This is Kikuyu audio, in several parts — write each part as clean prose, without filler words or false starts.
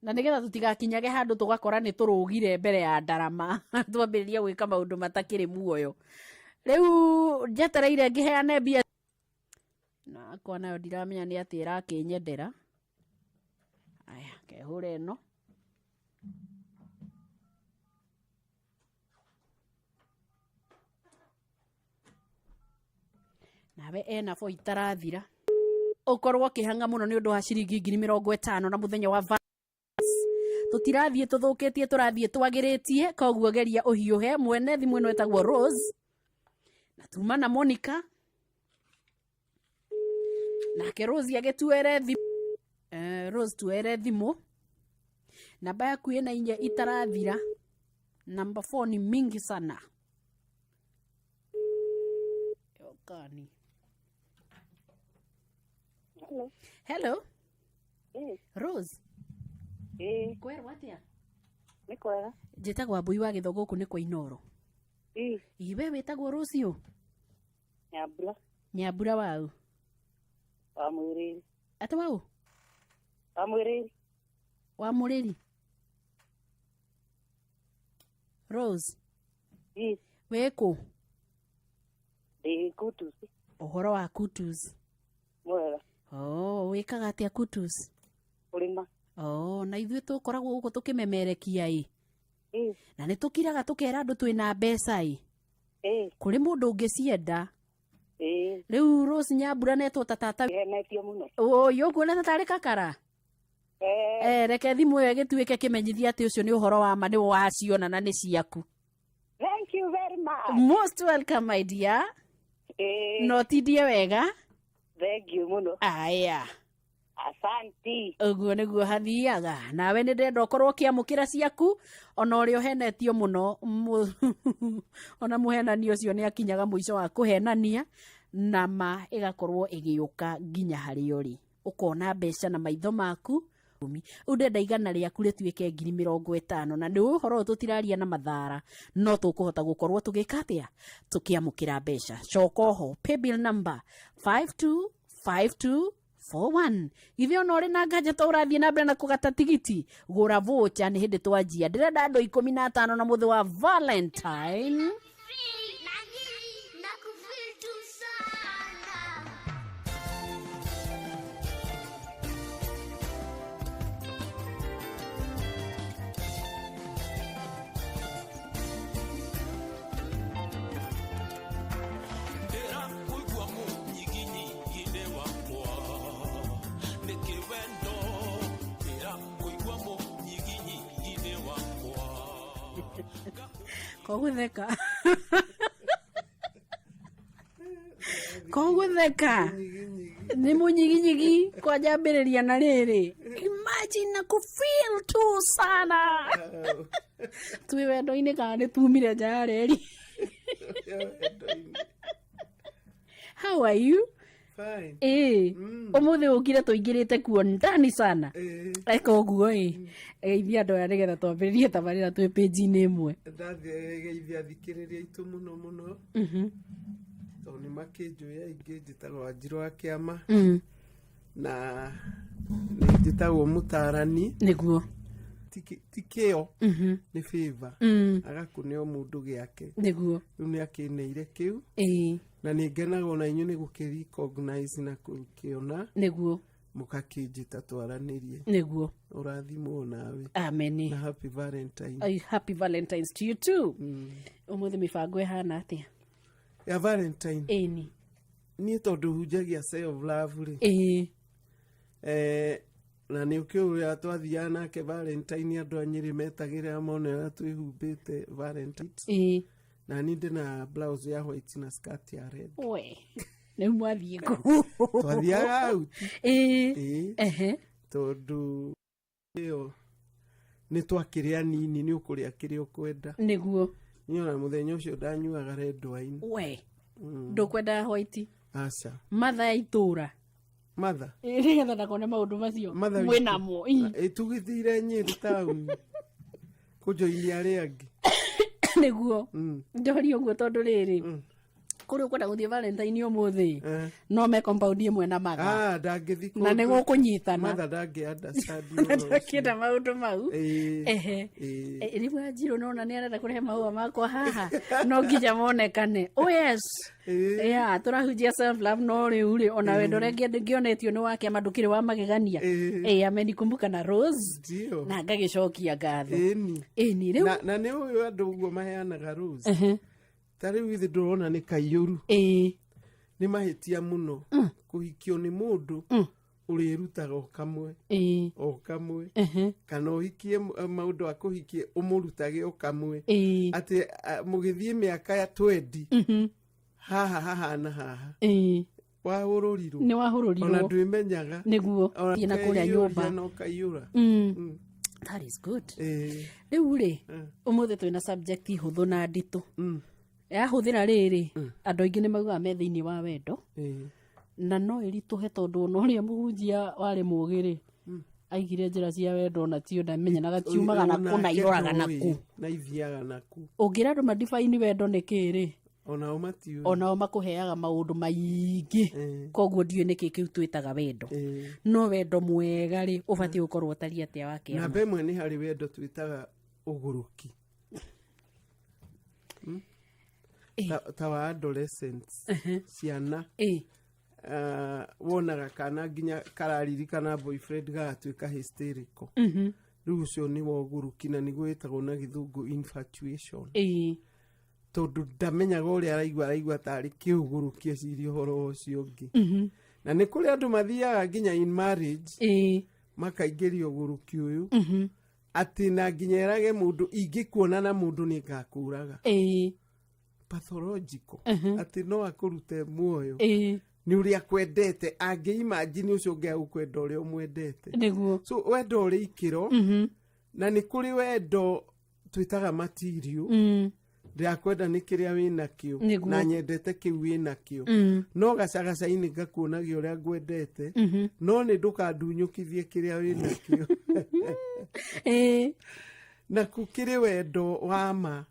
Na nĩgetha tũtigakinyage handũ tũgakora nĩ tũrũgire mbere ya ndarama twambĩrĩria gwĩka maũndũ matakĩrĩ muoyo. Rĩu njetereire ngĩheane mbia na akwa nayo ndiramenya nĩ atĩ ĩrakĩnyendera. Aya, kehũre ĩno. Nawe ena bo itarathira. Ũkorwo ũkĩhang'a mũno nĩ ũndũ wa ciringi 50,000 na mũthenya wa tũtirathiĩ tũthũkĩtie, tũrathiĩ twagĩrĩtie. Koguo geria ũhiũhe. Mwene thimũ ĩno ĩtagwo Rose na tuma na Monica, nake Rose agĩtuere thimũ. Rose, tuere thimũ, namba yaku ĩna inya itarathira, namba 4 ni mingi sana. Yokani. Hello. Hello. Eh, Rose. Eh, kwerwo atĩa? Nĩ kwega. Njĩtagwo Wambui wa Gĩthogo, gũkũ nĩ kwa Inoro. Iwe wĩtagwo rũciũ? Nyambura. Nyambura wau? Wa mwĩrĩri. Atĩ wau? Wa mwĩrĩri. Wa mũrĩri. Rose. Wĩkũ? Ndĩ Kutus. Ũhoro wa Kutus? Mwega. Oh, wĩkaga atĩa Kutus? Kũrĩma. Oh, na ithuĩ tũkoragwo gũkũ tũkĩmemerekia ĩ. Na nĩ tũkiraga tũkera andũ twĩna mbeca ĩ. Kũrĩ mũndũ ũngĩcienda. Rĩu Rose Nyambura netwo ta tata. Henetio mũno. Ũyũ ũkuona ta tarĩ kakara. Reke thimũ ĩyo ĩgĩtuĩke kĩmenyithia atĩ ũcio nĩ ũhoro wa ma, nĩ waciona na nĩ ciaku. Thank you very much. Most welcome, my dear. No tindie wega. Thank you mũno. Aya. Asanti. Ũguo nĩguo hathiaga. Nawe nĩ ndenda ũkorwo ũkĩamũkĩra ciaku, ona ũrĩa ũhenetio mũno, ona mũhenani ũcio nĩ akinyaga mũico wa kũhenania, na ma ĩgakorwo ĩgĩũka nginya harĩa ũrĩ, ũkona mbeca na maitho maku. Rĩu ndenda 100 rĩaku rĩtuĩke 50,000, na nĩ ũhoro ũyũ tũtiraria na mathara, no tũkũhota gũkorwo tũgĩka atĩa, tũkĩamũkĩra mbeca. Coka oho, paybill number 525241. Githĩ ona ũrĩ na nganja to ũrathiĩ na mbere na kũgata tigiti, gũra voucher, nĩ hĩndĩ twanjia. Ndĩrenda andũ 15 na mũthĩ wa Valentine. Nakufeel tu sana. Ndĩrakũigua mũnyiginyigi-inĩ wakwa, nĩkĩ wendo? Ndĩrakũigua mũnyiginyigi-inĩ wakwa. Kogutheka, kogutheka nĩ mũnyiginyigi kwanjambĩrĩria na rĩrĩ, imagine na kufeel tu sana. Twĩ wendo-inĩ kana nĩ tumire nja ya reri? How are you? Fine. Ĩĩ, ũmũthĩ ũkire tũingĩrĩte kuo ndani sana. Eka ũguo ĩ, geithia andũ aya nĩgetha twambĩrĩrie tabarĩra twĩ pĩnji-inĩ ĩmwe. Ndathiĩ geithia athikĩrĩria aitũ mũno mũno, tondũ nĩ makĩnjũĩ aingĩ. Njĩtagwo Wanjirũ wa Kĩama na nĩ njĩtagwo mũtarani. Ti kĩo, nĩ favor, agakũne o mũndũ gĩake. Rĩu nĩ akĩneire kĩu na nĩ ngenaga ona inyuĩ nĩ gũkĩ recognize na gũkĩona mũgakĩnjĩta twaranĩrie. Ũrathimwo nawe. Amen. Na happy Valentine. Ay, happy Valentines to you too. Ũmũthĩ mĩbango ĩhana atĩa? Ya Valentine? Ĩni. Niĩ tondũ hunjagia self love rĩ, na nĩ ũkĩ ũrĩa twathiaga nake Valentine, andũ a Nyĩrĩ metagĩrĩra mone ũrĩa twĩhumbĩte Valentine. Na niĩ ndĩ na blouse ya white na skirt ya red. We rĩu mwathiĩ kũ? Twathiaga out. Ĩĩ. Tondũ ĩyo nĩ twakĩrĩ anini, nĩ ũkũrĩa kĩrĩa ũkwenda. Niĩ ona mũthenya ũcio ndanyuaga red wine. We ndũkwenda white? Aca. Matha ya itũra? Matha. Ĩĩ, nĩgetha ndakone maũndũ macio. Matha. Mwĩ namo. Ĩ, tũgĩthire Nyĩrĩ taũni kũnjoinia arĩa angĩ. Nĩguo ndoria ũguo tondũ rĩrĩ. Kũrĩa ũkwenda gũthiĩ Valentine ũmũthĩ, Eh. no me compound ĩmwe na matha. Ah, ndangĩthiĩ Na nĩ kũndũ. gũkũnyitana. Matha ndangĩ understand ũhoro ũcio. Ndakĩenda maũndũ mau. Ĩĩ, Ehe. ĩĩ. Rĩu Wanjirũ nona nĩ arenda kũrehe mahũa makwa haha, no nginya monekane. Oh yes. Ĩĩ. Yeah, tũrahunjia self love, no rĩu rĩ, ona wendo ũrĩa ngĩonetio nĩ wa kĩama ndũkĩrĩ wa magegania. Ĩĩ. Ĩĩ, amenikumbuka na rose Ndio. na ngagĩcokia ngatho. Ĩni. Ĩni rĩu. Na nĩ ũyũ andũ ũguo maheanaga rose. Ehe. Ta rĩu ithe ndũrona nĩ kaiyũru. Ĩĩ. Nĩ mahĩtia mũno kũhikio nĩ mũndũ ũrĩrutaga o kamwe, Ĩĩ. o kamwe, Ehe. kana ũhikie maũndũ akũhikie ũmũrutage o kamwe, Ĩĩ. atĩ mũgĩthiĩ mĩaka ya 20, haha hahana haha, Ĩĩ. wahũrũrirwo. Nĩ Ona wahũrũrirwo. ndwĩmenyaga. Nĩguo. Ona Thiĩ na kũrĩa nyũmba. na ũkaiyũra. That is good. Ĩĩ. Rĩu rĩ, ũmũthĩ twĩna subject hũthũ na nditũ. Yahũthĩra rĩrĩ, andũ aingĩ nĩ maugaga me thĩinĩ wa wendo, Ĩĩ. na no ĩritũhe tondũ ona ũrĩa mũhunjia warĩ mũũgĩ rĩ, aigire njĩra cia wendo ona tio ndamenyanaga ciumaga na kũ na Onake iroraga na ndoĩ, kũ. Na ithiaga naku. Ũngĩra andũ madefine wendo nĩ kĩĩ rĩ, Onao matiũĩ. onao makũheaga maũndũ maingĩ. Koguo ndiũĩ nĩkĩ kĩu twĩtaga wendo. No wendo mwega rĩ, ũbatiĩ gũkorwo ũtariĩ atĩa wa kĩama? Namba ĩmwe nĩ harĩ wendo twĩtaga ũgũrũki. Ta wa adolescents, ciana. Ĩĩ. Wonaga kana nginya kararirikana boyfriend gagatuĩka hysterical. Rĩu ũcio nĩ wa ũgũrũki na nĩguo wĩtagwo na gĩthũngũ infatuation, Ĩĩ. tondũ ndamenyaga ũrĩa araigua, araigua tarĩ kĩũgũrũki eciria ũhoro ũcio ũngĩ. Na nĩ kũrĩ andũ mathiaga nginya in marriage, makaingĩria ũgũrũki ũyũ, atĩ na nginya erage mũndũ, ingĩkuona na mũndũ nĩ ngakũraga. Pathological, atĩ no akũrute muoyo nĩ ũrĩa akwendete, angĩimagine ũcio ũngĩ agũkwenda ũrĩa ũmwendete. So wendo ũrĩ ikĩro, na nĩ kũrĩ wendo twĩtaga material. Ndĩrakwenda nĩ kĩrĩa wĩ nakĩo, na nyendete kĩu wĩ nakĩo, no gacagaca-inĩ ngakuonagia ũrĩa ngwendete, no nĩ ndũkandunyũkithie kĩrĩa wĩ nakĩo. Na kũkĩrĩ wendo wa ma,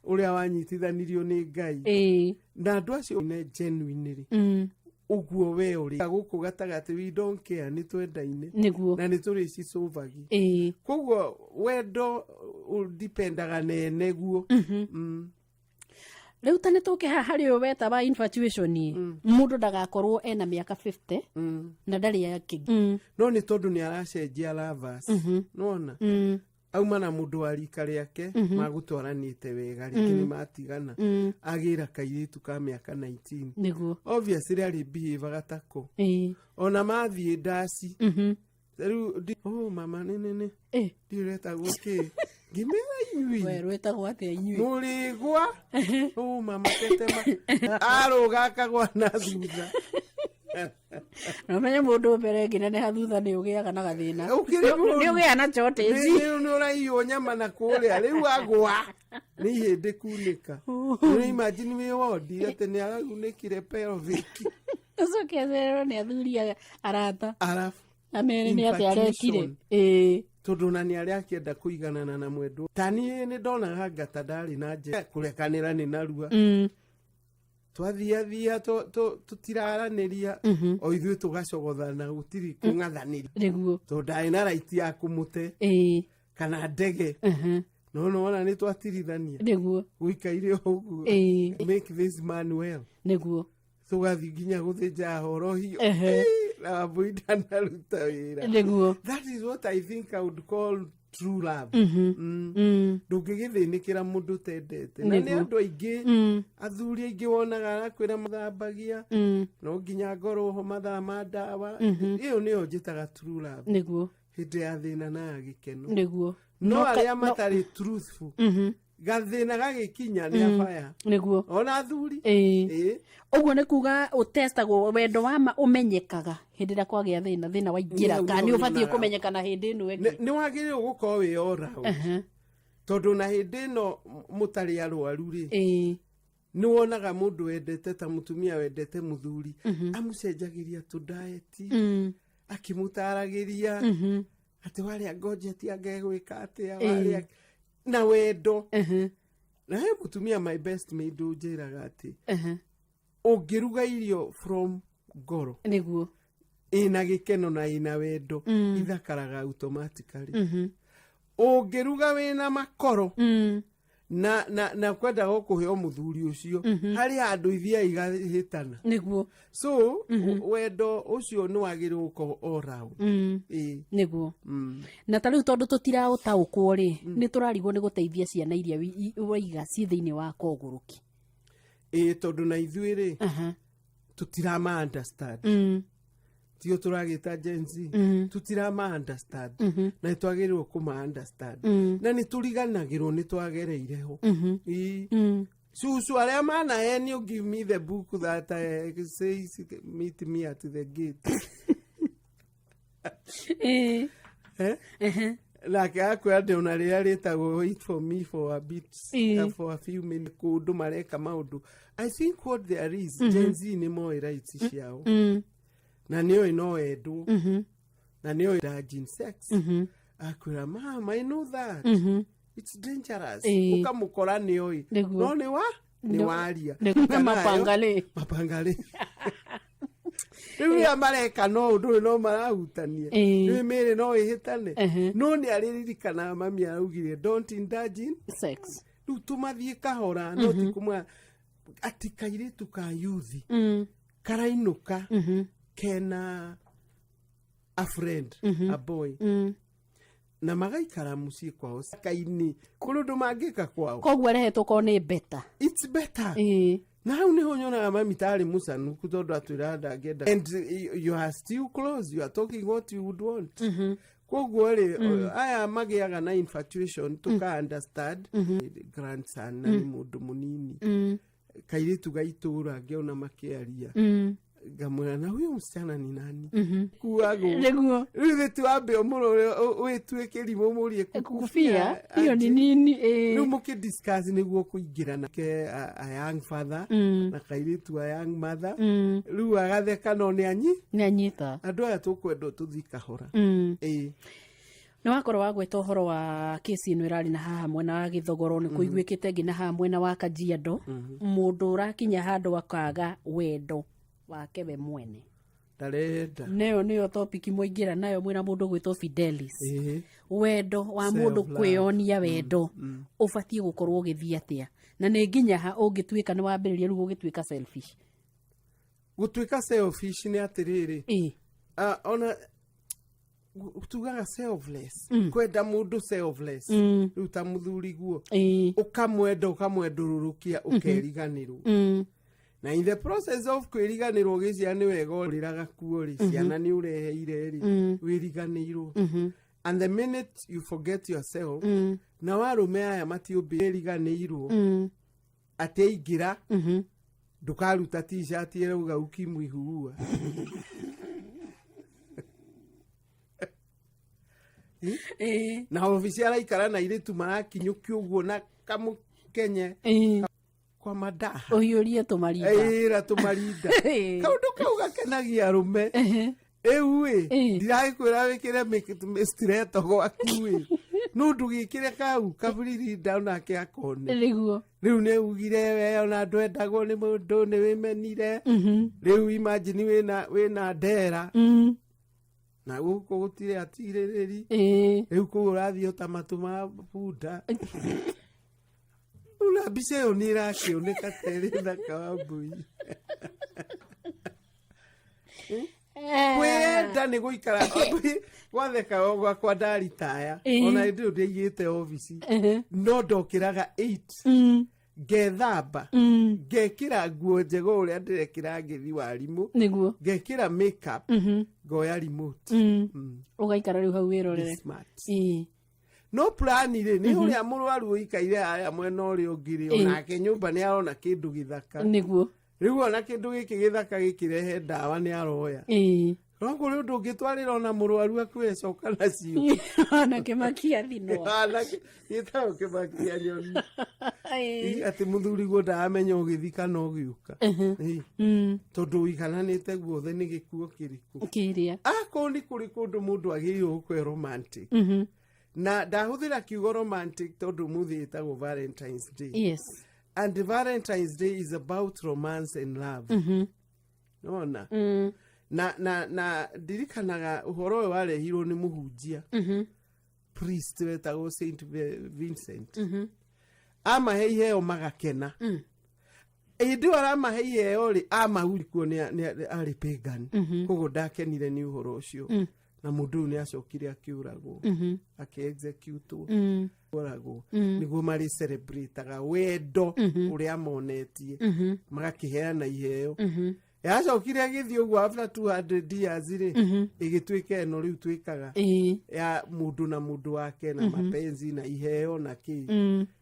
ũrĩa wanyitithanirio nĩ Ngai, na andũ acio ne genuinely ũguo we ũrĩ gũkũ gatagatĩ, we don't care, nĩ twendaine na nĩ tũrĩcicũvagi. Koguo wendo ũdipendaga na eneguo. Rĩu ta nĩ tũke haha harĩ ũyũ weta wa infatuation, mũndũ ndagakorwo ena mĩaka 50 na ndarĩ akĩ No nĩ tondũ nĩ aracenjia lovers, nona auma na mũndũ wa rika rĩake magũtwaranĩte wega, rĩngĩ nĩ matigana, agĩra kairĩtu ka mĩaka 19. Obviously arĩ behave tako, ona mathiĩ ndaci rĩu oh mama, nĩ nĩ nĩ ndiũretagwo kĩ, ngĩmera inyui. We rwĩtagwo atĩa inyuĩ? Mũrĩgwa, oh mama, tetema arũga akagwa na thutha. Na ũmenye mũndũ mbere ĩngĩneneha thutha nĩ ũgĩaga na gathĩna. Ũkĩrĩ mũru. Nĩ ũgĩaga na shortage. Nĩ ũraiywo nyama na kũrĩa, rĩu agwa nĩ ihĩndĩ kunĩka. Nĩ imagine wĩ wondi atĩ nĩ aragunĩkire pelvic. Ũcoke acererwo nĩ athuri arata, arabu amere nĩ atĩa arekire. Infatuation. Tondũ ona nĩ arĩa akĩenda kũiganana na mwendwo. Ta niĩ nĩ ndonaga ngata ndarĩ na njĩra kũrekanĩra nĩ narua. Twathiathia tũtiraranĩria, o ithuĩ tũgacogothana, gũtirĩ kũng'athanĩria, tondũ ndarĩ na right ya kũmũte kana ndege, no nona nĩ twatirithania, gũikaire o ũguo. Make this man well. Tũgathiĩ nginya gũthĩnja horohio. Na wambui ndanaruta wĩra. That is what I think I would call true love. Ndũngĩgĩthĩnĩkĩra mũndũ ũtendete, na nĩ andũ aingĩ, athuri aingĩ wonaga arakwĩra mathambagia, no nginya ngorwo ho mathaa ma ndawa. Ĩyo nĩyo njĩtaga true love, hĩndĩ ya thĩna na ya gĩkeno. No arĩa matarĩ truthful, gathĩna gagĩkinya nĩ abaya, ona athuri. Ĩĩ. Ũguo nĩ kuga ũtestagwo, wendo wa ma ũmenyekaga hĩndĩ ĩrĩa kwagĩa thĩna, thĩna waingĩra, Nĩ kana nĩ ũbatiĩ nyonaga. kũmenyekana hĩndĩ ĩno ĩngĩ? Nĩ wagĩrĩirwo gũkorwo wĩ all round, tondũ na hĩndĩ ĩno mũtarĩ arwaru rĩ, nĩ wonaga mũndũ wendete, ta mũtumia wendete mũthuri, amũcenjagĩria tũ diet, akĩmũtaragĩria atĩ warĩa ngonjeti angegwĩka atĩa, warĩa na wendo. Na he mũtumia, my best maid, ũnjĩraga atĩ Ũngĩruga irio from ngoro ĩna gĩkeno na ĩna wendo, ithakaraga automatically. Ũngĩruga wĩna makoro na kwendaga kũheo mũthuri ũcio, harĩ handũ ithiaga igahĩtana. So wendo ũcio nĩ wagĩrĩirwo gũkorwo all round. Ĩĩ. Na ta rĩu tondũ tũtiraũtaũkwo rĩ, nĩ tũrarigwo nĩ gũteithia ciana iria waiga ciĩ thĩinĩ wa kogũrũki. Ĩĩ, tondũ na ithuĩ rĩ, tũtirama understand. Tio tũragĩta Gen Z, tũtirama understand, na nĩ twagĩrĩirwo kũma understand, na nĩ tũriganagĩrwo nĩ twagereire ho. Ĩĩ. Cucu arĩa manahenio, give me the book that says meet me at the gate. Eh? Nake akwĩra ndĩona rĩrĩa rĩtagwo wait for me for a bit, for a few minutes, kũndũ mareka maũndũ. I think what there is, Gen Z nĩ moĩ rights ciao, na nĩoĩ no endwo, na nĩoĩ indulge sex. Akwĩra, "Mama, I know that it's dangerous." Ũkamũkora nĩoĩ, no nĩ wa nĩ waria. Nĩ mapangalĩ. Mapangalĩ rĩu rĩrĩa mareka no ũndũ ũyũ no marahutania. Rĩu mĩĩrĩ no ĩhĩtane, no nĩ arĩririkanaga mami araugire don't indulge in sex. Rĩu tũmathiĩ kahora, no ti kũmwa atĩ kairĩtu ka yuthi karainũka kena a friend, a boy, na magaikara mũciĩ kwao kaini kũrĩ ũndũ mangĩka kwao. Koguo arehetwo korwo nĩ better. It's better. Na hau niho nyonaga mami tarĩ mũcanuku, tondũ atwĩraga ndangĩenda and you are still close, you are talking what you would want. Koguo rĩ, aya magĩaga na infatuation, tũka understand grandson na nĩ mũndũ mũnini, kairĩtu ga itũra, ngĩona makĩaria, ngamwĩra, "Na huyo msichana ni nani?" Kuagwo. Rĩu thĩ tiwambe ũmũrore wĩtue kĩrimũ, mũrie. Kukufia hiyo ni nini? Rĩu mũkĩ discuss nĩguo kũingĩra ke a young father na kairĩtu a young mother. Rĩu agatheka, no nĩ anyi Nĩ anyita. Andũ aya tũkwenda tũthiĩ kahora. Ĩĩ. Nĩ wakorwo wagweta ũhoro wa kesi ĩno ĩrarĩ na haha mwena wa Gĩthogoro, nĩ kũiguĩkĩte nginya haha mwena wa Kajiado, mũndũ ũrakinya handũ akaga wendo wake we mwene. Ndarenda. Neyo nĩyo topic mwaingĩra nayo mwĩna mũndũ gwĩtwo Fidelis. Wendo wa mũndũ, Self-love. kwĩyonia wendo ũbatiĩ gũkorwo ũgĩthiĩ atĩa, na nĩ nginya ha ũngĩtuĩka nĩ wambĩrĩria rĩu ũgĩtuĩka selfish? Gũtuĩka selfish nĩ atĩrĩrĩ, ona tugaga selfless, kwenda mũndũ selfless. Rĩu ta mũthuri guo, ũkamwenda, ũkamwendũrũrũkia, ũkeriganĩrwo, na in the process of kwĩriganĩrwo ũgĩciara nĩ wega ũrĩraga kuo rĩ, ciana nĩ ũreheire rĩ, wĩriganĩirwo. And the minute you forget yourself, na warũme aya matiũmbĩriganĩirwo atĩ aingĩra ndũkaruta t-shirt ĩrauga ukimwi huua. Na obici araikara na irĩtu marakinyũkia ũguo na kamũkenye kwa madaha. Ũhiũrie tũmarinda. Ĩra tũmarinda. Kaũndũ kau gakenagia arũme. Rĩu ĩ, ndiragĩkwĩra wĩkĩre stiletto gwaku ĩ, no ndũgĩkĩre kau kaburirinda onake akone. Rĩu nĩ ugire we ona ndwendagwo nĩ mũndũ, nĩ wĩmenire. Rĩu imagine wĩna ndera na gũkũ gũtirĩ atirĩrĩri. Rĩu kũu ũrathiĩ o ta matũ ma bunda. Rĩu na mbica ĩyo nĩ ĩrakĩoneka ta ĩrĩ thaka wa mbũi. Kwĩyenda nĩ gũikara gwatheka gwakwa ndaritaya. Ona hĩndĩ ĩyo ndiaigĩte obici, no ndokĩraga 8, ngethamba, ngekĩra nguo njega ũrĩa ndĩrekĩra ngĩthi warimũ, ngekĩra makeup, ngoya remote. Ũgaikara rĩu hau wĩrorere. Be smart. No plan rĩ, nĩ ũrĩa mũrwaru ũikaire harĩa mwena ũrĩa ũngĩ rĩ, onake nyũmba nĩ arona kĩndũ gĩthaka. Rĩu ona kĩndũ gĩkĩ gĩthaka gĩkĩrehe ndawa nĩ aroya. No kũrĩ ũndũ ũngĩtwarĩra ona mũrwaru akue coka nacio. Ona kĩmakia thinwa. Gĩtagwo kĩmakia nyoni. Atĩ mũthuri guo ndaramenya ũgĩthi kana ũgĩũka. Tondũ ũigananĩte guothe nĩ gĩkuo kĩrĩkũ. Kĩrĩa. Akorwo nĩ kũrĩ kũndũ mũndũ agĩrĩirwo gũkorwo romantic, na ndahũthĩra kiugo romantic tondũ mũthĩ ĩtagwo Valentine's Day. And Valentine's Day is about romance and love. Nona na ndirikanaga ũhoro ũyũ warehirwo nĩ mũhunjia, priest wetagwo Saint Vincent. Amahe iheo magakena. Hĩndĩ ĩyo aramahe iheo rĩ, amahurikuo nĩ arĩ pagan, koguo ndakenire nĩ ũhoro ũcio, na mũndũ ũyũ nĩ acokire akĩũragwo, akĩ-executwo, oragwo. Nĩguo marĩ celebrataga wendo ũrĩa monetie, magakĩheana iheo. Yacokire agĩthiĩ ũguo, after 200 years rĩ, ĩgĩtuĩka ĩno rĩu twĩkaga ya mũndũ na mũndũ wake na mapenzi na iheo na kĩ.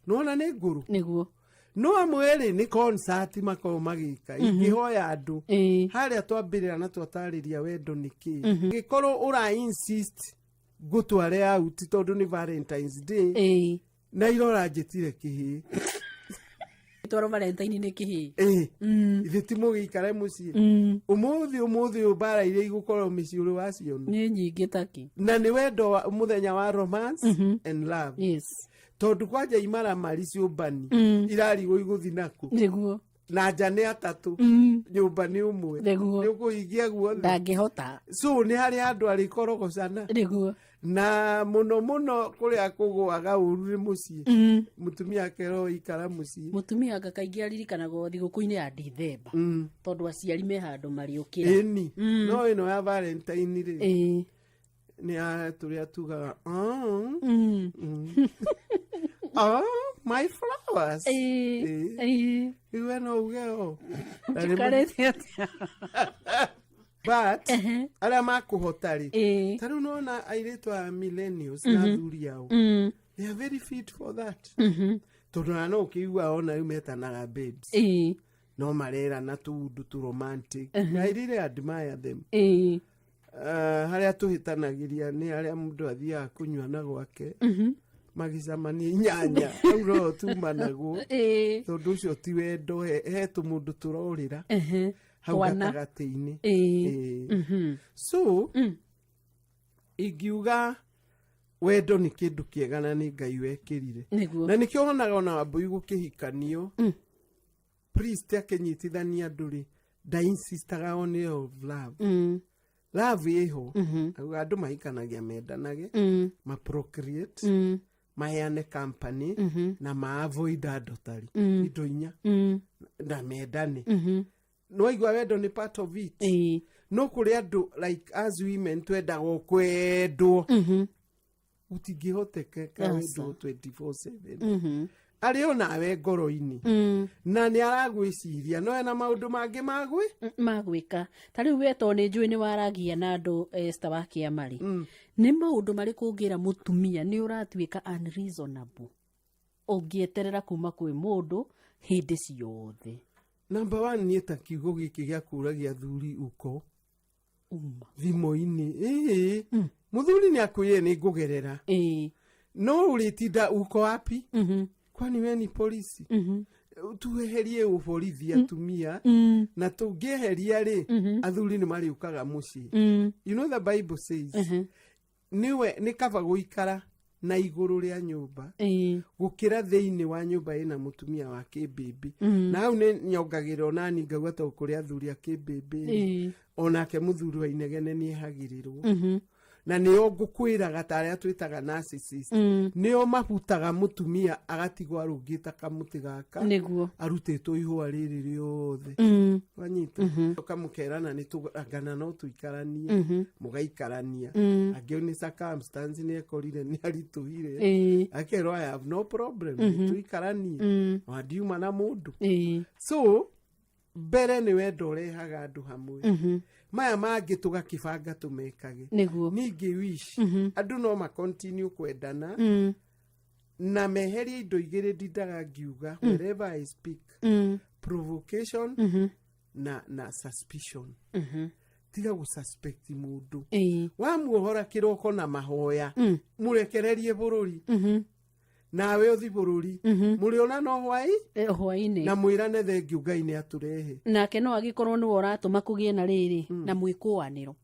Nona nĩ ngũrũ. Nĩguo. No amwe rĩ, nĩ concert makoragwo magĩka. Ingĩhoya andũ harĩa twambĩrĩra na twatarĩria wendo nĩ kĩ, gĩkorwo ũra insist ngũtware out tondũ nĩ Valentine's Day, na irora njĩtire kĩhĩ. Twaro Valentine nĩ kĩhĩ. Ĩ, ithe ti mũgĩikare mũciĩ ũmũthĩ? Ũmũthĩ ũyũ mbara iria igũkorwo mĩciĩ ũrĩ waciona Nĩ nyingĩ taki. Na nĩ wendo wa mũthenya wa romance and love. Tondũ kwanja imaramari ciũmbani irarigwo igũthi naku. Na nja nĩ atatũ, nyũmba nĩ ũmwe. Nĩ ũkũhingia guothe? Ndangĩhota. So nĩ harĩ handũ arĩkorogocana. Na mũno mũno kũrĩa kũgũaga ũru nĩ mũciĩ. Mũtumia akerwo ikara mũciĩ. Mũtumia anga kaingĩ aririkanagwo thigũkũ-inĩ ya Dithemba, tondũ aciari me handũ marĩũkĩra. Ĩni, no ĩno ya Valentine rĩ, nĩ ya tũrĩa tugaga, "Oh, oh, my flowers." Ĩĩ. Rĩu we no uge o. Na Njikarĩte atĩa? But arĩa makũhota rĩ, ta rĩu nona airĩtu a millennials na athuri ao, they are very fit for that, tondũ na no ũkĩigua ona rĩu metanaga babes, no marerana tũũndũ tũ romantic. I really admire them. Harĩa tũhĩtanagĩria nĩ harĩa mũndũ athiaga kũnyua na gwake magĩcemania inyanya, hau no tumanagwo, tondũ ũcio ti wendo. He tũmũndũ tũrorĩra hau Twana. gatagatĩ-inĩ. Ĩĩ. So ingiuga wendo nĩ kĩndũ kĩega na nĩ Ngai wekĩrire. Na nĩkĩo wonaga ona wambui gũkĩhikanio, priest akĩnyitithania andũ rĩ, ndainsistaga on of love. Love ĩho. Auga andũ mahikanagia mendanage, ma procreate, maheane company na ma avoid adultery, indo inya, na mendane. Nĩwaigua wendo nĩ part of it. No kũrĩ andũ like as women twendagwo kwendwo, gũtingĩhotekeka wendwo 24/7. Arĩ o nawe ngoro-inĩ na nĩ aragwĩciria, no ena maũndũ mangĩ magwĩ Magwĩka. Ta rĩu we, tondũ nĩ njũĩ nĩ waragia na andũ, Esther wa Kĩama rĩ, nĩ maũndũ marĩkũ ũngĩra mũtumia nĩ ũratuĩka unreasonable ũngĩeterera kuma kwĩ mũndũ hĩndĩ ciothe? Number one, niĩ ta kiugo gĩkĩ gĩa kũragia athuri uko Uma thimũ-inĩ, ĩĩ, mũthuri nĩ akwĩrire nĩ ngũgerera, no ũrĩtinda uko wapi? Kwani we ni polisi? Tueherie ũborithi atumia, na tũngĩeheria rĩ, athuri nĩ marĩũkaga mũciĩ. You know the Bible says nĩwe nĩ kaba gũikara na igũrũ rĩa nyũmba gũkĩra thĩinĩ wa nyũmba ĩna mũtumia wa kĩmbĩmbĩ. Na hau nĩ nyongagĩrĩra onani ngauga tondũ kũrĩ athuri a kĩmbĩmbĩ rĩ, onake mũthuri wa inegene nĩ ehagĩrĩrwo, na nĩo ngũkwĩraga ta arĩa twĩtaga narcissist, nĩo mahutaga mũtumia agatigwo arũngĩte kamũtĩ gaka arutĩtwo ihũa rĩrĩ rĩothe. Wanyita, ũkamũkerana nĩ tũrangana no tũikaranie, mũgaikarania. Angĩ nĩ circumstance, nĩ ekorire nĩ aritũhire, akerwo, "I have no problem, nĩ tũikaranie, ona ndiuma na mũndũ." So mbere nĩ wendo ũrehaga andũ hamwe, maya mangĩ tũgakĩbanga tũmekage. Ningĩ wish andũ no macontinue kwendana na meherie indo igĩrĩ ndindaga ngiuga wherever I speak: provocation na suspicion. Tiga gũsuspect mũndũ. Wamuohora kĩroko na mahoya, mũrekererie bũrũri, nawe ũthi bũrũri, mũrĩona no hwai Hwainĩ. Na mwĩrane thengiũ, Ngai nĩ atũrehe. Nake no agĩkorwo nĩwe ũratũma kũgĩe na rĩrĩ na mwĩkũanĩro.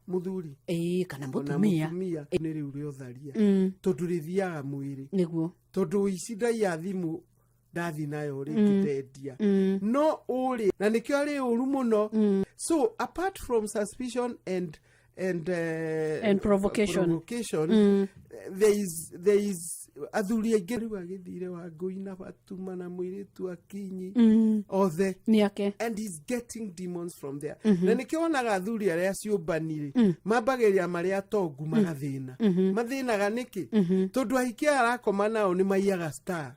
Mũthuri Ĩĩ, kana ona mũtumia. Mũtumia nĩ rĩu rĩotharia, tondũ rĩthiaga mwĩrĩ. Tondũ ũici ndaiya thimũ. Ndathi nayo rĩngĩ ndendia no ũrĩ na nĩkĩo arĩ ũru mũno. So apart from suspicion and And provocation. Provocation, there is athuri aingĩ rĩu agĩthire Wangũi na Fatuma na mũirĩtu Akinyi othe Nĩ ake. And he's getting demons from there. Na nĩkĩo wonaga athuri arĩa ciũmbanire mambagĩrĩria marĩa atongu magathĩna. Mathĩnaga nĩkĩ? Tondũ ahiki aya arakoma nao nĩ maiyaga star.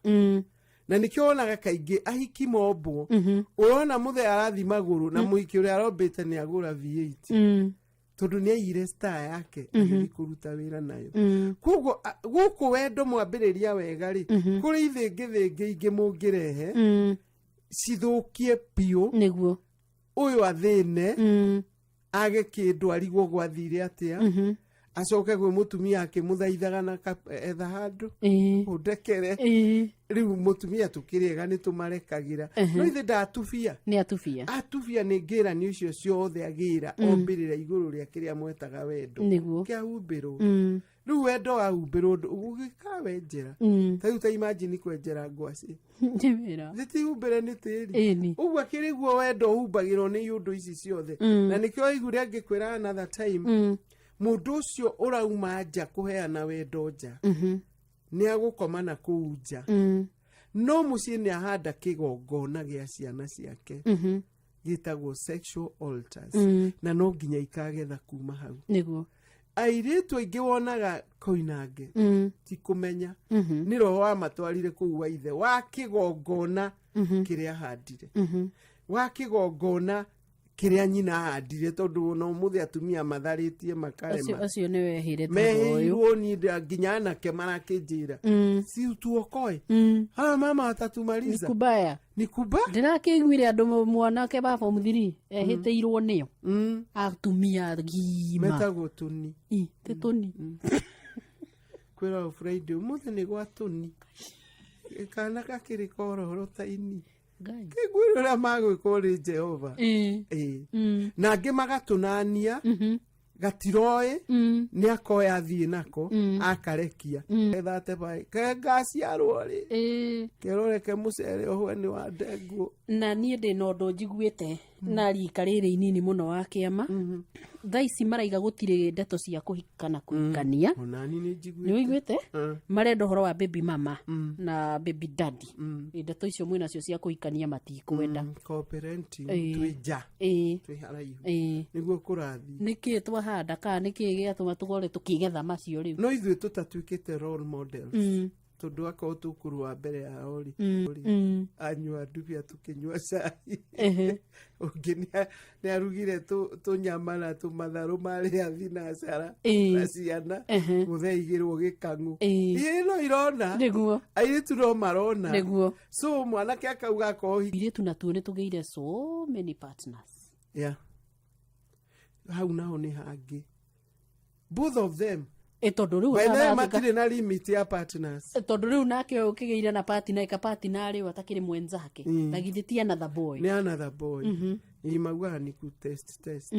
Na nĩkĩo wonaga kaingĩ ahiki mombwo, ũrona mũthee arathi magũrũ na mũhiki ũrĩa arombĩte nĩ agũra V8, tondũ nĩ aiyire star yake agĩthiĩ kũruta wĩra nayo. Koguo gũkũ wendo mwambĩrĩria wega rĩ, kũrĩ ithĩngĩthĩngĩ ingĩ mũngĩrehe cithũkie biũ. Ũyũ athĩne, age kĩndũ, arigwo gwathire atĩa, acoke gwĩ mũtumia akĩmũthaithaga na etha handũ ũndekere. Rĩu mũtumia tũkĩrĩega nĩ tũmarekagĩra, no ithe ndatubia. Nĩ atubia. Atubia nĩ ngĩranio icio ciothe agĩra ombĩrĩra igũrũ rĩa kĩrĩa mwetaga wendo. Kĩahumbĩrwo. Rĩu wendo wahumbĩrwo ũgĩkawenjera. Ta rĩu ta imagine kwenjera ngwacĩ. Nĩ wĩra. Zitihumbĩre nĩ tĩri. Ũguo akĩrĩ guo wendo ũhumbagĩrwo nĩ iũndũ ici ciothe. Na nĩkĩo waiguire angĩkwĩra another time, mũndũ ũcio ũrauma nja kũheana wendo nja nĩ agũkoma na kũu nja, no mũciĩ nĩ ahanda kĩgongona gĩa ciana ciake gĩtagwo sexual altars, na no nginya ikagetha kuma hau. Airĩtu aingĩ wonaga koinange ti kũmenya nĩ roho wamatwarire kũu wa ithe wa kĩgongona kĩrĩa ahandire, wa kĩgongona kĩrĩa nyina ahandire, tondũ ona ũmũthĩ atumia matharĩtie Acio makarema. Acio nĩ wehire tondũ ũyũ. Mehĩirwo ni nginya anake marakĩnjĩra, si tuokoe hawa mama watatumaliza. Kubaya. Ni kuba. Ndĩrakĩiguire andũ mwanake wa form 3 ehĩtĩirwo nĩo atumia gima. Metagwo tũni. Ĩ, ti tũni. Kwĩra Friday ũmũthĩ nĩ gwa tũni, kana gakĩrĩ kororo ta ini. Ngai. Kĩngwĩra ũrĩa magwĩkwo nĩ Jehova. Ĩĩ. Na angĩ magatũnania gatiroĩ, nĩ akoya athiĩ nako akarekia ethate baĩ kengaciarwo rĩ, keroreke mũcere ũhwe nĩ wa ndengũ. Na niĩ ndĩ na ũndũ njiguĩte na rika rĩrĩ inini mũno wa kĩama thaa ici maraiga gũtirĩ ndeto cia kũhika na kũhikania. Onani nĩ Nĩ njiguĩte. ũiguĩte marenda ũhoro wa baby mama na baby daddy. Ĩ, ndeto icio mwĩnacio cia kũhikania matikwenda. Co-parenting. Twĩ nja, twĩ haraihu, nĩguo kũrathiĩ. Nĩkĩ twahanda kana nĩkĩ gĩatũma tũgore tũkĩgetha macio rĩu? No ithuĩ tũtatuĩkĩte role models, tondũ akorwo tũkũrũa mbere yao rĩ, anyua ndubia tũkĩnyua cai, ũngĩ nĩ arugire tũnyama na tũmatharũ marĩa thinacara na ciana, mũthee igĩrwo gĩkang'ũ. Ĩ no irona. Airĩtu no marona. So mwanake akauga akorwo Airĩtu natuo nĩ tũgĩire so many partners. Yeah. Hau naho nĩ hangĩ, both of them. Ĩ, tondũ rĩu By the way, ũraratuĩka- matirĩ na limit ya partners. Tondũ rĩu nake ũyũ ũkĩgĩire na partner ĩka rĩu atakĩrĩ mwenzake, na githĩ ti another boy? Nĩ another boy. Ĩ maugaga nĩ ku test test.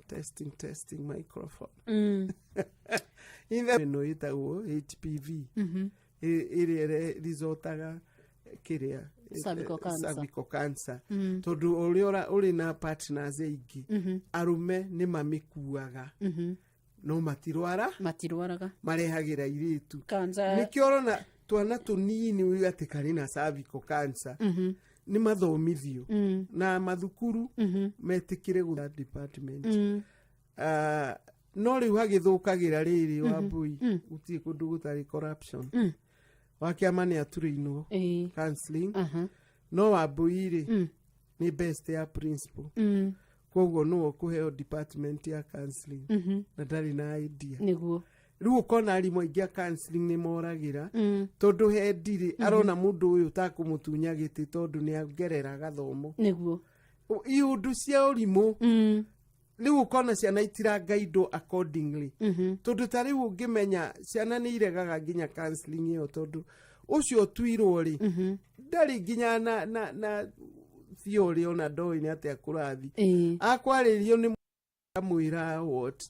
Testing testing microphone. Ithe ĩno ĩtagwo HPV, ĩrĩa ĩresultaga kĩrĩa Cervical cancer. Cervical cancer, tondũ ũrĩa ũrĩ na partners aingĩ arũme nĩ mamĩkuaga no matirwara. Matirwaraga. Marehagĩra airĩtu. Cancer. Nĩkĩo ũrona twana tũnini atĩ karĩ na cervical cancer nĩ mathomithio na mathukuru metĩkĩre gũ department. Ah, no rĩu hagĩthũkagĩra rĩrĩ Wambui, gũtirĩ kũndũ gũtarĩ corruption. Wa kĩama nĩ aturĩinwo counseling, no Wambui rĩ nĩ best ya principal, koguo nĩwe ũkũheo department ya counseling na ndarĩ na idea. Rĩu ũkona arimũ aingĩ a counseling nĩ moragĩra, tondũ he ndirĩ arona mũndũ ũyũ takũmũtunya gĩtĩ tondũ nĩ angerera gathomo. Iũndũ cia ũrimũ. Rĩu ũkona ciana itirangaidwo accordingly, tondũ ta rĩu ũngĩmenya ciana nĩ iregaga nginya counseling ĩyo, tondũ ũcio ũtuirwo rĩ ndarĩ nginya na theory ona ndoĩ nĩ atĩa kũrathi. Akwarĩrio nĩ amwĩra what?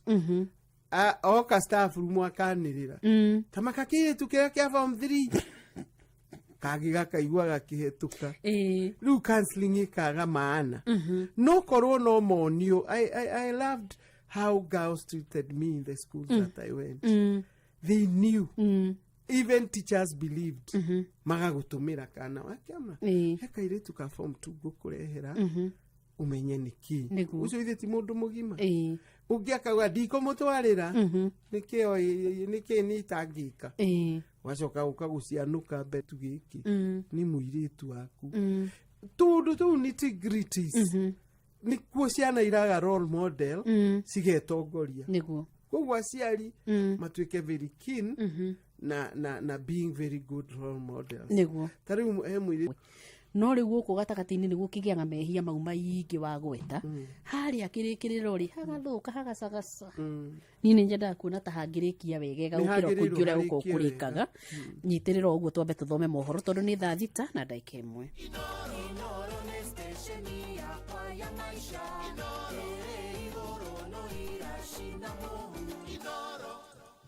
Oka staff room akanĩrĩra ta makakĩrĩtu kĩrĩa kĩa form 3. Kangĩ gakaigua gakĩhetũka. Ĩĩ. Rĩu counseling ĩkaga maana no korwo no monio. I loved how girls treated me in the schools that I went. They knew, even teachers believed, magagũtũmĩra kana wakĩama, Ĩĩ. he kairĩtu ka form 2 ngũkũrehera ũmenye nĩ kĩ. Nĩguo. Ũcio ithe ti mũndũ mũgima. Ũngĩ akauga ndikũmũtwarĩra, nĩkĩ nĩkĩ nĩ itangĩka. Wacoka ũka gũcianũka mbetu gĩkĩ nĩ mũirĩtu waku. Tũndũ tũu nitty-gritties nĩkuo ciana iraga role model, cigetongoria. Koguo aciari matuĩke very keen na being very good role models. Ta rĩu he mũirĩtu No rĩu gũkũ gatagatĩ-inĩ nĩguo kĩgĩaga mehia mau maingĩ wa gweta harĩa kĩrĩkĩrĩro rĩ hagathũka hagacagaca. Niĩ nĩ nyendaga kuona ta hangĩrĩkia wegega Nĩ gũkĩra hagĩrĩirwo kũingĩ ũrĩa gũkorwo harĩkie. kũrĩkaga. Nyitĩrĩra ũguo twambe tũthome mohoro tondũ nĩ thaa 6:01. Inoro nĩ stesheni yakwa ya maisha ĩrĩ igũrũ no iracina mũhu.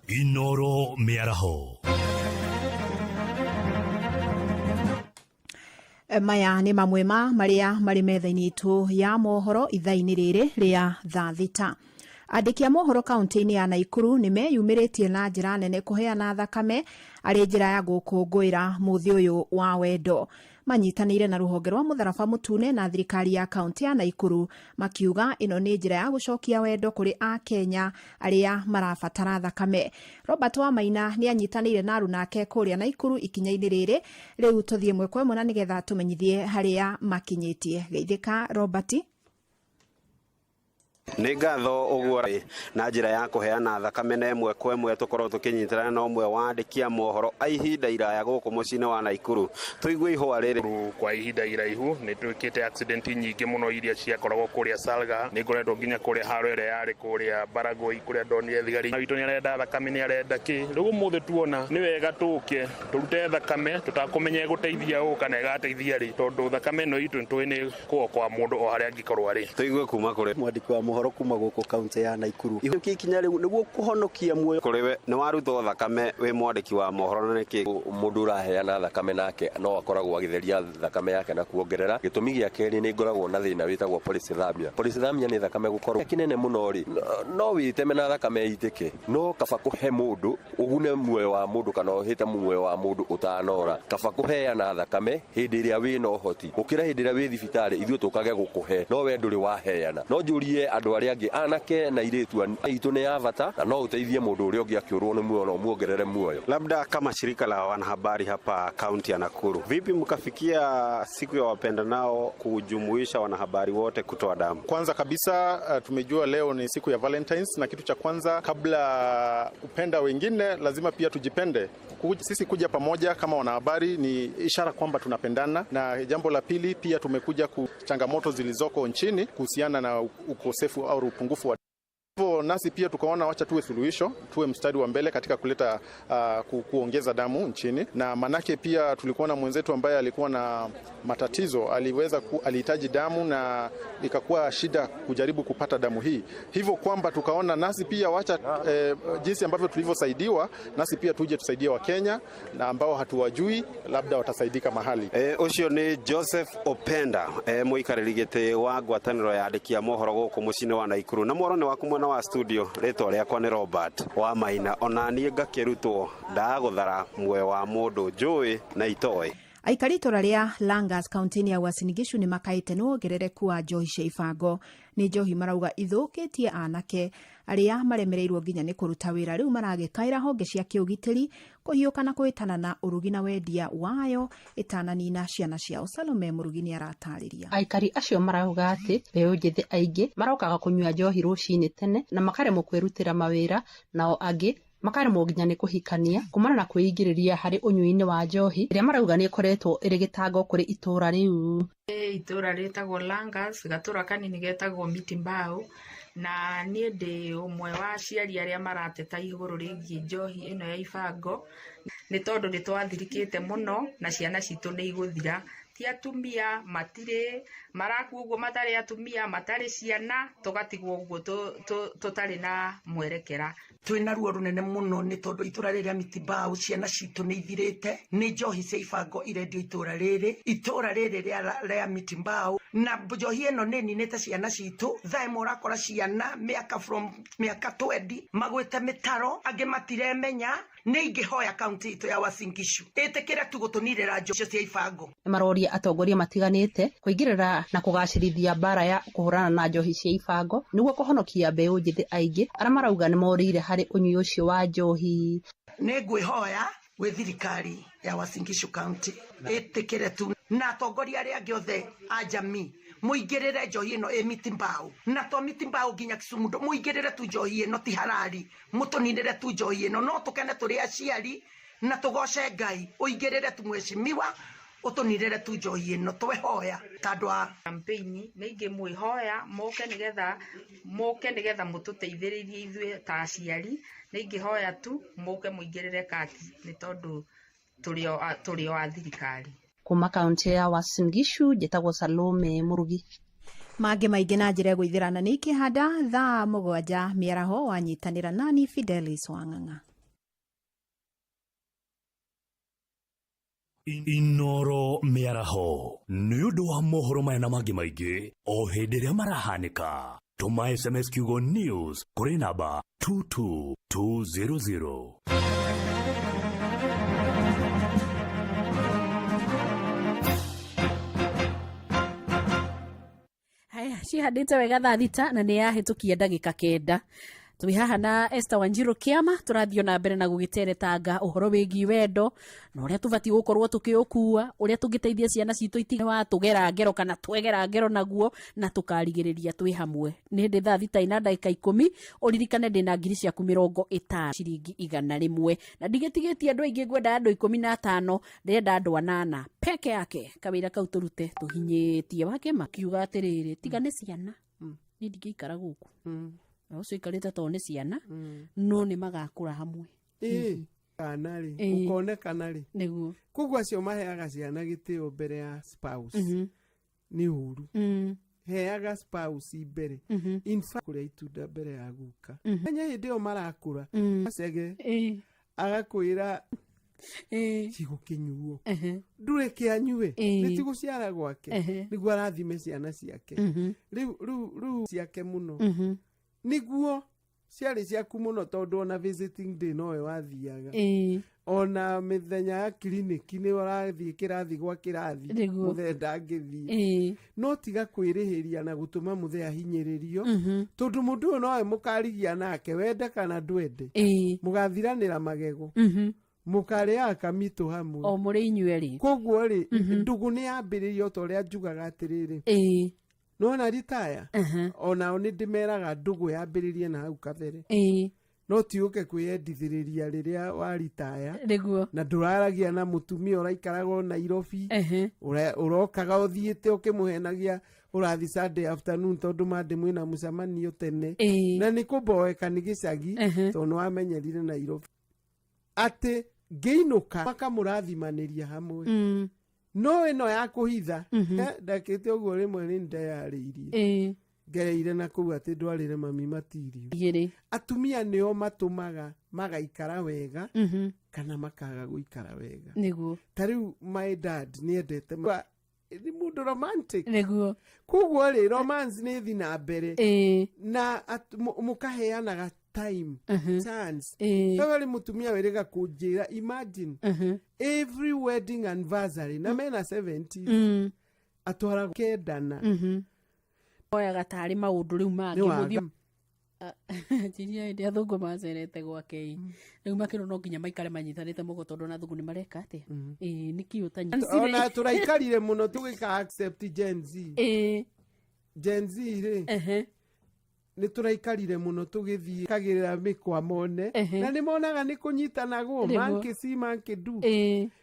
Inoro mĩaraho. Maya nĩ mamwe ma marĩa marĩ metha-inĩ itũ ya mohoro ithaa-inĩ rĩrĩ rĩa thaa 6. Andĩki a mohoro kaunti-inĩ ya Naikuru nĩ meyumĩrĩtie na njĩra nene kũheana thakame arĩ njĩra ya gũkũngũĩra mũthĩ ũyũ wa wendo. Manyitanĩire na rũhonge rwa Mũtharaba Mũtune na thirikari ya kaunti ya Naikuru, makiuga ĩno nĩ njĩra ya gũcokia wendo kũrĩ Akenya arĩa marabatara thakame. Robert Wamaina nĩ anyitanĩire na arunake kũrĩa Naikuru ikinya-inĩ rĩrĩ. Rĩu tũthiĩ ĩmwe kwa ĩmwe na nĩgetha tũmenyithie harĩa makinyĩtie. Geithĩka, Robert. Nĩ ngatho ũguo na njĩra ya kũheana thakame na ĩmwe kwa ĩmwe tũkorwo tũkĩnyitana na ũmwe wa andĩki a mohoro a ihinda iraya gũkũ mũciĩ-inĩ wa Naikuru. Tũigue ihũa rĩrĩ. Kwa ihinda iraihu nĩ twĩkĩte accident nyingĩ mũno iria ciakoragwo kũrĩa Salga. Nĩ ngoretwo nginya kũrĩa haro ĩrĩa yarĩ kũrĩa Baragoi, kũrĩa ndonire thigari witũ nĩ arenda thakame, nĩ arenda kĩ. Rĩu ũmũthĩ tuona nĩ wega tũke tũrute thakame tũtakũmenya ĩgũteithia ũ kana ĩgateithia rĩ, tondũ thakame ĩno itũ nĩtũĩ nĩ kũokoa mũndũ o harĩa angĩkorwo arĩ. Tũigue kuma kũrĩ mwandĩki wa mohoro kuma gũkũ kaunti ya Naikuru ikinya rĩu nĩguo kũhonokia muoyo. Kũrĩ we nĩ warutwo thakame wĩ mwandĩki wa mohoro na nĩkĩ? Mũndũ ũraheana thakame nake no akoragwo agĩtheria thakame yake na kuongerera. Gĩtũmi gĩa kerĩ, nĩ ngoragwo na thĩna wĩtagwo polycythemia. Polycythemia nĩ thakame gũkorwo kĩnene mũno rĩ, no wĩteme na thakame ĩitĩke, no kaba kũhe mũndũ ũgune muoyo wa mũndũ kana ũhĩte muoyo wa mũndũ ũtanora. Kaba kũheana thakame hĩndĩ ĩrĩa wĩna ũhoti gũkĩra hĩndĩ ĩrĩa wĩ thibitarĩ ithuĩ tũkage gũkũhe no we ndũrĩ waheana. No njũrie andũ arĩa angĩ, anake na airĩtu itũ, nĩ ya bata na no ũteithie mũndũ ũrĩa ũngĩ akĩũrwo nĩ muoyo na ũmuongerere muoyo. Labda kama shirika la wanahabari hapa kaunti ya Nakuru, vipi mkafikia siku ya wapendanao kujumuisha wanahabari wote kutoa damu? Kwanza kabisa, tumejua leo ni siku ya Valentines, na kitu cha kwanza kabla kupenda wengine lazima pia tujipende. Sisi kuja pamoja kama wanahabari ni ishara kwamba tunapendana, na jambo la pili pia tumekuja ku changamoto zilizoko nchini kuhusiana na ukosefu au upungufu wa hivyo, nasi pia tukaona wacha tuwe suluhisho, tuwe mstari wa mbele katika kuleta kuongeza damu nchini. Na manake pia tulikuwa na mwenzetu ambaye alikuwa na matatizo, alihitaji damu na ikakuwa shida kujaribu kupata damu hii, hivyo kwamba tukaona nasi pia wacha jinsi ambavyo tulivyosaidiwa, nasi pia tuje tusaidie Wakenya na ambao hatuwajui, labda watasaidika mahali. Ũcio nĩ Joseph Openda, mũikarĩri gĩtĩ wa ngwatanĩro ya andĩki a mohoro gũkũ mũciĩ-inĩ wa Naikuru. Na mworo nĩ waku mwena wa studio, rĩtwa rĩakwa nĩ Robert wa Maina. Ona niĩ ngakĩrutwo ndagũthara muoyo wa mũndũ njũĩ na itoĩ. Aikari itũra rĩa Langas kaunti-inĩ ya Uasin Gishu nĩ makaĩte nĩ wongerereku wa njohi cia ibango. Nĩ njohi marauga ithũkĩtie anake arĩa maremereirwo nginya nĩ kũruta wĩra. Rĩu maragĩkaĩra honge cia kĩũgitĩri kũhiũka na kũhĩtana na ũrugi na wendia wayo ĩtananina ciana ciao. Salome Mũrugi nĩ aratarĩria. Aikari acio marauga atĩ mbeũ njĩthĩ aingĩ marokaga kũnyua njohi rũcinĩ tene na makaremwo kwĩrutĩra mawĩra, nao angĩ makaremwo nginya nĩ kũhikania kumana na kwĩingĩrĩria harĩ ũnyui-inĩ wa njohi ĩrĩa marauga nĩ ĩkoretwo ĩrĩ gĩtango kũrĩ itũũra rĩu. Itũũra rĩtagwo Langas, gatũra kanini getagwo Miti Mbao, na niĩ ndĩ ũmwe wa aciari arĩa marateta igũrũ rĩgiĩ njohi ĩno ya ibango, nĩ tondũ nĩ twathirikĩte mũno na ciana citũ nĩ igũthira. Ti atumia matirĩ marakua ũguo, matarĩ atumia, matarĩ ciana, tũgatigwo ũguo tũtarĩ na mwerekera. Twĩna ruo rũnene mũno nĩ tondũ itũra rĩrĩa Mitimbau ciana citũ nĩ ithirĩte nĩ njohi cia ibango irendio itũra rĩrĩ rĩa Mitimbau, na njohi ĩno nĩ ĩninĩte ciana citũ. Thaa ĩmwe ũrakora ciana mĩaka from mĩaka 20 magwĩte mĩtaro, angĩ matiremenya. Nĩ ingĩhoya kaunti itũ ya Uasin Gishu ĩtĩkĩre tu gũtũninĩra njohi cia ibango. Nĩ maroria atongoria matiganĩte kũingĩrĩra na kũgacĩrithia mbara ya kũhũrana na njohi cia ibango nĩguo kũhonokia mbeũ njĩthĩ aingĩ arĩa marauga nĩ morĩire harĩ ũnyui ũcio wa njohi. Nĩ ngwĩhoya gwĩ thirikari ya Uasin Gishu County ĩtĩkĩre tu na atongoria arĩa angĩ othe a jamii muingĩrĩre njohi ĩno ĩ Mitimbau, na to Mitimbau nginya Kisumu, muingĩrĩre tu njohi ĩno, ti harari, mũtũninĩre tu njohi ĩno, no tũkene tũrĩ aciari na tũgoce Ngai. Ũingĩrĩre tu mheshimiwa, ũtũninĩre tu njohi ĩno, twehoya ta andũ a campaign. Nĩ ingĩmwĩhoya moke nĩgetha mũtũteithĩrĩrie ithuĩ ta aciari. Nĩ ingĩhoya tu moke mũingĩrĩre kati nĩ tondũ tũrĩ o a thirikari. Kuma kaunti ya Uasin Gishu, njĩtagwo Salome Murugi. Mangĩ maingĩ na njĩra ĩgũithĩrana nĩ ikĩhanda thaa 7 mĩaraho wanyitanĩra nani Fidelis Wang'ang'a. Inoro mĩaraho nĩ ũndũ wa mohoro maya na mangĩ maingĩ o hĩndĩ ĩrĩa marahanĩka. Tũma SMS kiugo news kũrĩ namba 22200. Haya, cihandĩte wega thaa 6 na nĩ yahĩtũkia ndagĩka 9. Twĩ haha na Esther Wanjiru Kĩama, tũrathiĩ na mbere na gũgĩteretanga ũhoro wĩgiĩ wendo na ũrĩa tũbatiĩ gũkorwo tũkĩũkua, ũrĩa tũngĩteithia ciana citũ itige wa tũgera ngero kana twegera ngero naguo, na tũkarigĩrĩria twĩ hamwe. Nĩ hĩndĩ thaa 6 na ndagĩka 10. Ũririkane ndĩna ngiri ciaku 50, ciringi 100, na ndigĩtigĩtie andũ aingĩ, ngwenda andũ 15, ndĩrenda andũ 8 peke yake. Kawĩra kau tũrute tũhinyĩtie wakĩma kiuga atĩrĩrĩ, tiga nĩ ciana niĩ ndingĩikara gũkũ, na ũcio ikarĩte tondũ nĩ ciana, no nĩ magakũra hamwe. Kana rĩ ũkonekana rĩ nĩguo. Koguo acio maheaga ciana gĩtĩo mbere ya spouse nĩ ũru. Heaga spouse mbere, in fact kũrĩa itunda mbere ya guka, menya hĩndĩ ĩyo marakũra acege agakwĩra cigũkĩnyuo ndũreke anyue, nĩ ti gũciara gwake nĩguo arathime ciana ciake rĩu rĩu rĩu ciake mũno, nĩguo ciarĩ ciaku mũno, tondũ ona visiting day nowe wathiaga, ona mĩthenya ya kiriniki nĩ ũrathiĩ kĩrathi gwa kĩrathi, mũthee ndangĩthiĩ. No tiga kwĩrĩhĩria na gũtũma mũthee ahinyĩrĩrio, tondũ mũndũ ũyũ nowe mũkarigia nake, wende kana ndwende, mũgathiranĩra magego, mũkarĩaga kamitũ hamwe o mũrĩ inyuĩ erĩ. Koguo rĩ, ndũgũ nĩ yambĩrĩirie o ta ũrĩa njugaga atĩrĩrĩ, nona ritaya onao nĩ ndĩmeraga ndũgũ yambĩrĩrie na hau kabere, no ti ũke kwĩyendithĩrĩria rĩrĩa waritaya nĩguo, na ndũraragia na mũtumia ũraikaraga o Nairobi, ũrokaga ũthiĩte ũkĩmũhenagia ũrathi Sunday afternoon tondũ mande mwĩna mũcemanio tene, na nĩ kũmboeka nĩ gĩcagi tondũ nĩwamenyerire Nairobi, atĩ ngĩinũka makamũrathimanĩria hamwe. No ĩno ya kũhitha ndakĩte ũguo rĩmwe nĩ ndeyarĩirie ngereire na kũu atĩ ndwarĩre mami matirio. Atumia nĩo matũmaga magaikara wega kana makaga gũikara wega nĩguo. Ta rĩu my dad nĩendete nĩ mũndũ romantic nĩguo, koguo rĩ romance nĩ ĩthi na mbere na mũkaheanaga time, chance. Rĩu mũtumia wĩrĩga kũnjĩra, imagine every wedding anniversary na mena 70 atwara kendana. Oyaga tarĩ maũndũ rĩu mangĩ njiria hĩndĩ athũngũ macerete gwake rĩu makĩrwo no nginya maikare manyitanĩte moko tondũ ona athũngũ nĩ mareka atĩa. Nĩkĩ ũtanyita ona tũraikarire mũno tũgĩka accept Gen Z. Gen Z rĩ nĩ tũraikarire mũno tũgĩthiĩ kagĩrĩra mĩkwa mone, na nĩ monaga nĩ kũnyitanagwo, monkey see monkey do.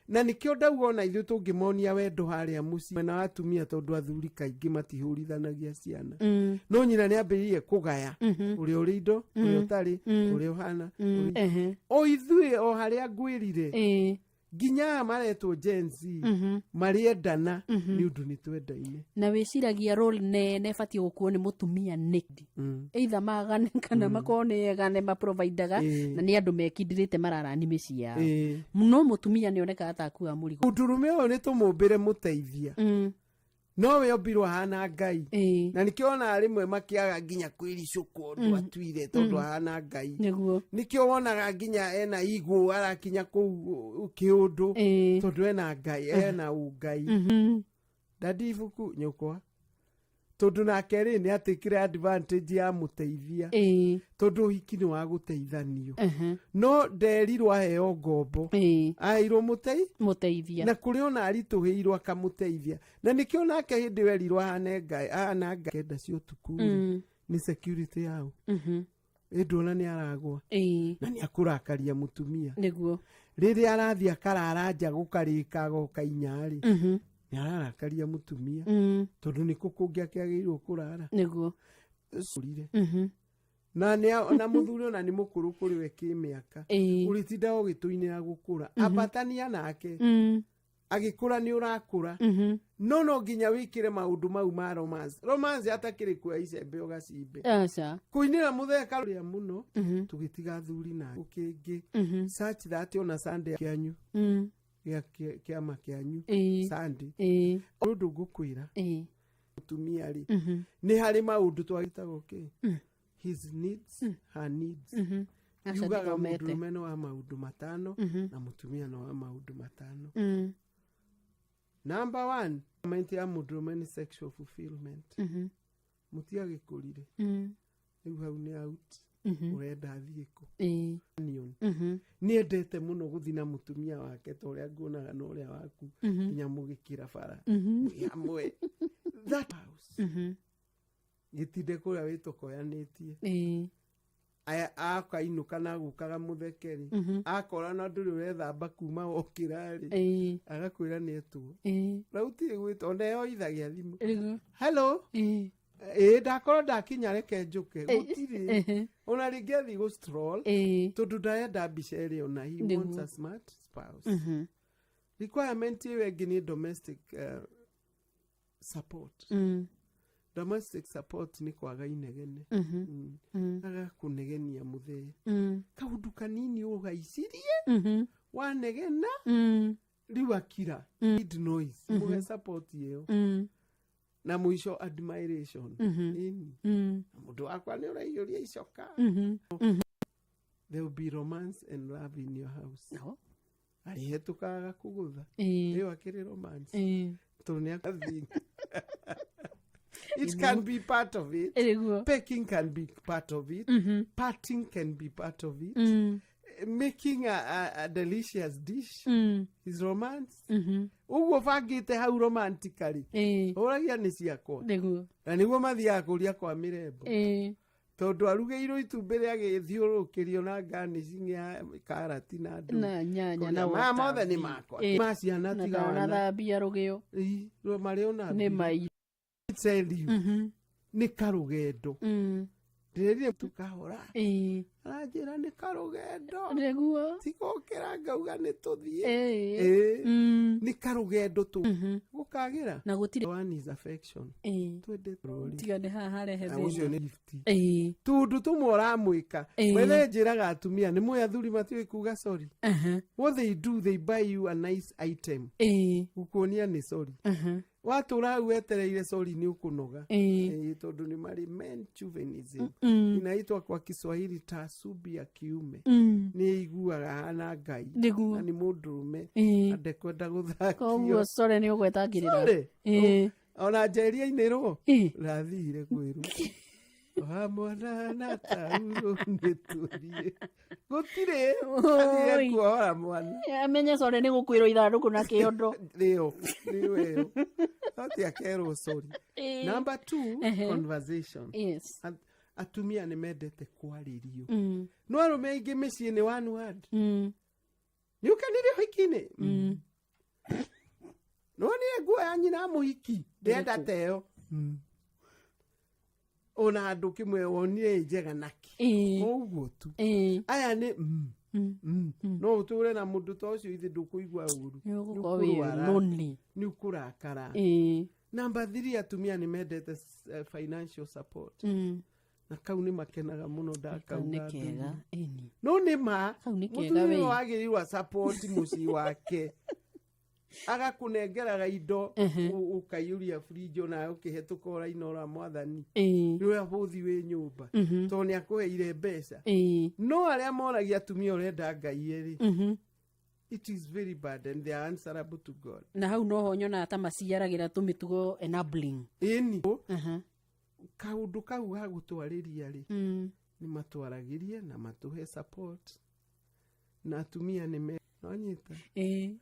Na nĩkĩo ndauga ona ithuĩ tũngĩmonia wendo harĩa mũciĩ mwena wa atumia, tondũ athuri kaingĩ matihũrithanagia ciana, no nyina nĩ ambĩrĩirie kũgaya ũrĩa ũrĩ indo, ũrĩa ũtarĩ, ũrĩa ũhana, o ithuĩ o harĩa ngwĩrire. Nginya aya maretwo Gen Z marĩendana nĩ ũndũ nĩ twendaine. Na wĩciragia role nene ĩbatiĩ gũkuo nĩ mũtumia nĩkĩ? Either magane kana makorwo nĩ ega nĩ maprovidaga na nĩ andũ mekindĩrĩte mararani mĩciĩ yao. No mũtumia nĩ onekaga ta akuaga mũrigo. Mũndũrũme ũyũ nĩ tũmũmbĩre mũteithia, nowe ombirwo ahana Ngai, na nĩkĩo wonaga rĩmwe makĩaga nginya kwĩricũkwo ũndũ atuire, tondũ ahana Ngai. Nĩkĩo wonaga nginya ena igũ arakinya kũu kĩũndũ, tondũ ena Ngai, ena ũngai. Ndandi ibuku nyũkwa, tondũ nake rĩ nĩ atĩkire advantage ya mũteithia, tondũ ũhiki nĩ wa gũteithanio. No nderirwo aheo ngombo, aheirwo mũtei mũteithia. Na kũrĩ ona aritũhĩirwo akamũteithia, na nĩkĩo nake hĩndĩ ĩyo erirwo ahane Ngai, ahana Ngai kenda cia ũtukũ rĩ, nĩ security yao. Ĩndĩ ona nĩ aragwa na nĩ akũrakaria mũtumia. Rĩrĩa arathiĩ akarara nja gũkarĩka goka inya rĩ, nĩ ararakaria mũtumia, tondũ nĩkũ kũngĩ akĩagĩrĩirwo kũrara. Ũrire. Na na mũthuri ona nĩ mũkũrũ kũrĩ we kĩmĩaka, ũrĩtindaga ũgĩtũinĩra gũkũra. Ambatania nake. Agĩkũra nĩ ũrakũra. No nginya wĩkĩre maũndũ mau ma romance. Romance atakĩrĩ kuoya icembe ũgacimbe. Aca. Kũinĩra mũtheka rĩa mũno, tũgĩtiga athuri na ũkĩngĩ such that ona Sunday kĩanyu, gĩa kĩama kĩanyu, Sunday ũndũ ngũkwĩra, mũtumia rĩ, nĩ harĩ maũndũ twagĩtagwo kĩ his needs, her needs. Aca, Yugaga ndithomete. mũndũrũme nĩ wa maũndũ 5 na mũtumia nĩ wa maũndũ 5. Number one moment ya mũndũrũme nĩ sexual fulfillment. Mũtiagĩkũrire. Rĩu hau nĩ out. Ũrenda athiĩ kũ? Onion. Nĩ endete mũno gũthiĩ na mũtumia wake ta ũrĩa nguonaga na ũrĩa waku, nginya mũgĩkĩra bara mwĩ hamwe, that house gĩtinde kũrĩa wĩtokoyanĩtie. Aya akainũka na gũkaga mũthekeri, akora na ndũrĩ ũrethamba kuma wokĩra rĩ, agakwĩra nĩ etwo. Na gũtirĩ gwĩtwo, ona yoithagia thimũ, "Hello, ĩĩ, ndakorwo ndakinya, reke njũke." Gũtirĩ. Ona rĩngĩ athiĩ gũ stroll, tondũ ndarenda mbica ĩrĩa ona he wants a smart spouse. Requirement ĩyo ĩngĩ nĩ domestic support. Domestic support nĩ kwaga inegene. Agakũnegenia mũthee, kaũndũ kanini ũgaicirie, wanegena rĩu akira. Need noise, mũhe support ĩyo. Na mũico, admiration. Ĩni. Na mũndũ wakwa nĩ ũraiyũria icoka. There will be romance and love in your house. No. Arĩhetũkaga kũgũtha, ĩyo akĩrĩ romance, tondũ nĩ akathing. It can be part of it. Pecking can be part of it. Parting can be part of it. Making a delicious dish is romance. Ũguo bangĩte hau romantically, ũragia nĩ ciakwa. Na nĩguo mathiaga kũria kwa mĩrembo, tondũ arugĩirwo itumbĩ rĩa gĩthiũrũrũkĩrio na garnishing ya karati na ndũ Na nyanya na Maya mothe nĩ watermelon. makwa ma ciana. Na Tiga wana. ndanathambia rũgĩo. Ĩ, marĩ ona nĩ mai. Tell you, nĩ karũgendo. Ndĩrerire tukahora, aranjĩra nĩ karũgendo. Tigũkĩra ngauga nĩ tũthiĩ. Ĩ, nĩ karũgendo tu gũkagĩra. Na gũtirĩ. One is affection. Twendete rũri. Tiga nĩ haha harehe Na ũcio thĩna. nĩ gift. Tũndũ tũmwe ũramwĩka wethe, njĩraga atumia nĩ mũĩ athuri matiũĩ kuga sorry. What they do, they buy you a nice item gũkuonia nĩ sorry. Watũra hau wetereire sorry nĩ ũkũnoga. Ĩĩ, tondũ nĩ marĩ men chauvinism, inaitwa kwa Kiswahili taasubi ya kiume. Nĩ iguaga hana Ngai na nĩ mũndũrũme na ndekwenda gũthakio. Koguo sorry nĩ ũgwetangĩrĩra. Sorry. Ona njeria-inĩ rathire kwĩrwo wa mwana na tauro nĩ tũthiĩ, gũtirĩ athire kuohora mwana. Amenye sorry nĩ gũkwĩrwo ithandũkũ na kĩondo. Nĩyo nĩyo ĩyo ati akerwo sorry. Number two, conversation. Atumia nĩ mendete kwarĩrio. No arũme aingĩ mĩciĩ nĩ one word. Nĩ ũkenire ũhiki-inĩ? Nĩwonire nguo ya nyina ya mũhiki? Ndĩrenda ta ĩyo. Ona handũ kĩmwe wonire ĩ njega naki, ũguo tu. Aya nĩ No ũtũre na mũndũ ta ũcio ithe ndũkũigua ũru. Nĩ ũgũkorwo wĩ lonely. Nĩ ũkũrakara. Ĩĩ. Number 3, atumia nĩ mendete financial support. Na kau nĩ makenaga mũno Kau ndakauga nĩ kega. ndũire. Ĩni. No nĩ ma Kau nĩ kega mũtumia we. wagĩrĩirwo support mũciĩ wake, agakũnengeraga indo, ũkaiyũria fridge, ona ũkĩhetũka ũrainora mwathani Ĩĩ. nĩ ũrĩa bũthi wĩ nyũmba, tondũ nĩ akũheire mbeca. No arĩa moragia atumia ũrenda ngai rĩ, it is very bad and they are answerable to God. Na hau noho nyonaga ta maciaragĩra tũmĩtugo enabling. Ĩni, kaũndũ kau ga gũtwarĩria rĩ, nĩ matwaragĩrie na matũhe support, na atumia nĩ me nonyita Ĩĩ.